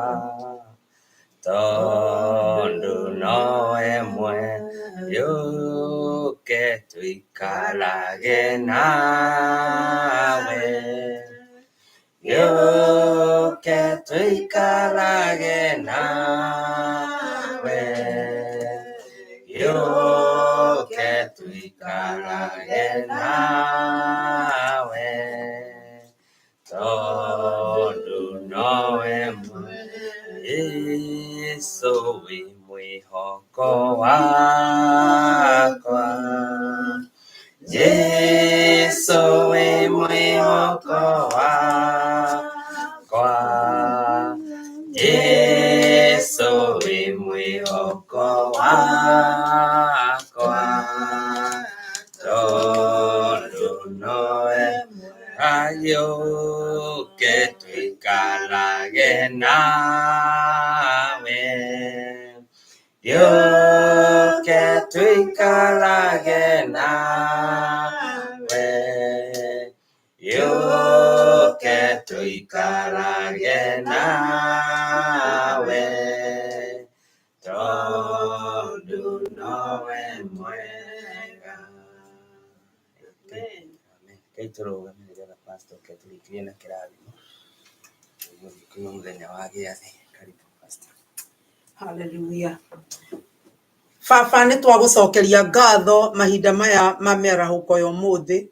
S1: Tondũ nowe yũke tũikarage nawe. Yũke tũikarage nawe. Yũke tũikarage nawe. Tondũ nowe Jesu wĩ mwĩhoko wakwa. Jesu wĩ mwĩhoko wakwa. Jesu wĩ mwĩhoko wakwa. Tondũ nowe agĩũke tũikarage nawe. Gĩũke tũikarage nawe. Gĩũke tũikarage nawe. Tondũ nowe mwega. Amen. Rekei tũrũgame nĩgetha pastor oke atũrĩkĩrie na kĩrathimo. Ũmũthĩ kuma mũthenya wa gĩathĩ. Karibu pastor.
S2: Hallelujah. Baba nĩ twagũcokeria ngatho mahinda maya ma mĩarahũko ya ũmũthĩ.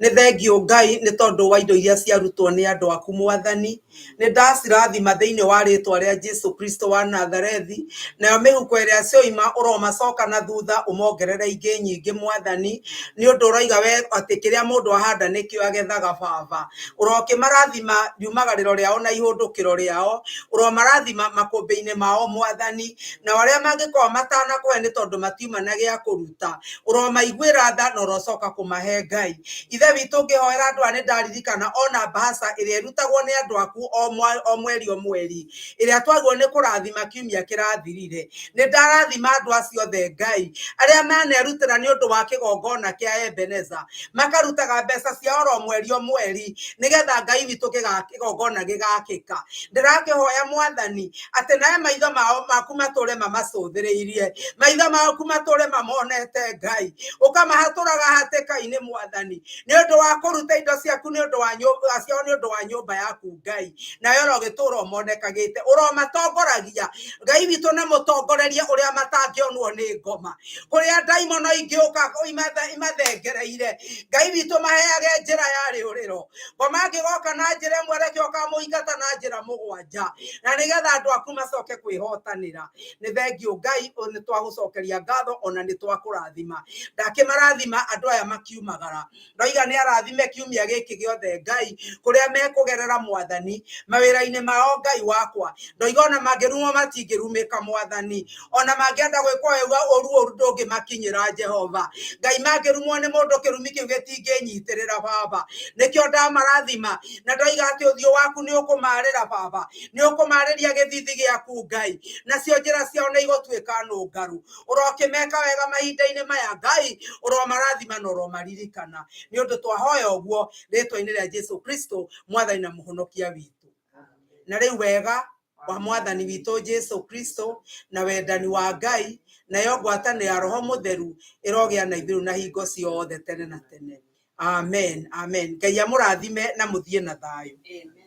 S2: Nĩ thengio Ngai nĩ tondũ wa indo iria ciarutwo nĩ andũ aku Mwathani. Nĩ ndacirathima thĩinĩ wa rĩtwa rĩa Jesu Kristo wa Nazarethi. Nayo mĩhuko ĩrĩa cioima ũromacoka na thutha ũmongerere ingĩ nyingĩ Mwathani. Nĩ ũndũ ũroiga we atĩ kĩrĩa mũndũ ahanda nĩkĩo agethaga Baba. Ũrokĩmarathima riumagarĩro rĩao na ihũndũkĩro rĩao. Ũromarathima makũmbĩ-inĩ mao Mwathani. Nao arĩa mangĩkorwo matanakũhe nĩ tondũ matiuma na gĩa kũruta. Ũromaiguĩra tha na ũrocoka kũmahe Ngai. Ithe witũ ngĩhoera andũ aya nĩ ndaririkana ona mbahaca ĩrĩa ĩrutagwo nĩ andũ aku o mweri o mweri ĩrĩa twagĩrĩirwo nĩ kũrathima kiumia kĩrathirire. Nĩ ndarathima andũ acio othe Ngai arĩa manerutĩra nĩ ũndũ wa kĩgongona kĩa Ebeneza makarutaga mbeca cia oro mweri o mweri nĩgetha Ngai witũ kĩgongona gĩgakĩka. Ndĩrakĩhoya Mwathani atĩ nawe maitho mao maku matũre mamacũthĩrĩirie, maitho maku matũre mamonete Ngai, ũkamahatũraga hatĩka-inĩ Mwathani nĩ ũndũ wa kũruta indo ciaku nĩ ũndũ wa nyũmba ciao nĩ ũndũ wa nyũmba yaku Ngai, nawe ũrogĩtũra ũmonekagĩte, ũromatongoragia Ngai witũ na mũtongorerie ũrĩa matangĩonwo nĩ ngoma, kũrĩa ndaimono ingĩũka imathengereire Ngai witũ maheage njĩra ya rĩũrĩro. Ngoma angĩgoka na njĩra ĩmwe reke ũkamũingata na njĩra mũgwanja, na nĩgetha andũ aku macoke kwĩhotanĩra. Nĩ thengio Ngai, nĩ twagũcokeria ngatho ona nĩ twakũrathima. Ndakĩmarathima andũ aya makiumagara, ndoiga nĩ arathime kiumia gĩkĩ gĩothe Ngai, kũrĩa mekũgerera Mwathani mawĩra-inĩ mao Ngai wakwa. Ndoiga ona mangĩrumwo matingĩrumĩka Mwathani, ona mangĩenda gwĩkwo ũru ũru ndũngĩmakinyĩra Jehova. Ngai mangĩrumwo nĩ mũndũ kĩrumi kĩu gĩtingĩnyitĩrĩra Baba. Nĩkĩo ndamarathima na ndoiga atĩ ũthiũ waku nĩ ũkũmarĩra Baba, nĩ ũkũmarĩria gĩthithi gĩaku Ngai, nacio njĩra ciao nĩ igũtuĩka nũngaru. Ũrokĩmeka wega mahinda-inĩ maya Ngai, ũromarathima na ũromaririkana. Nĩ ũndũ twahoya ũguo rĩtwa-inĩ rĩa Jesu Kristo Mwathani na Mũhonokia witũ. Na rĩu wega wa Mwathani witũ Jesu Kristo na wendani wa Ngai nayo ngwatanĩro ya Roho Mũtheru ĩrogĩa na ithuĩ na hingo ciothe tene na tene. Amen, amen. Ngai amũrathime na mũthiĩ na thayũ.
S4: Amen.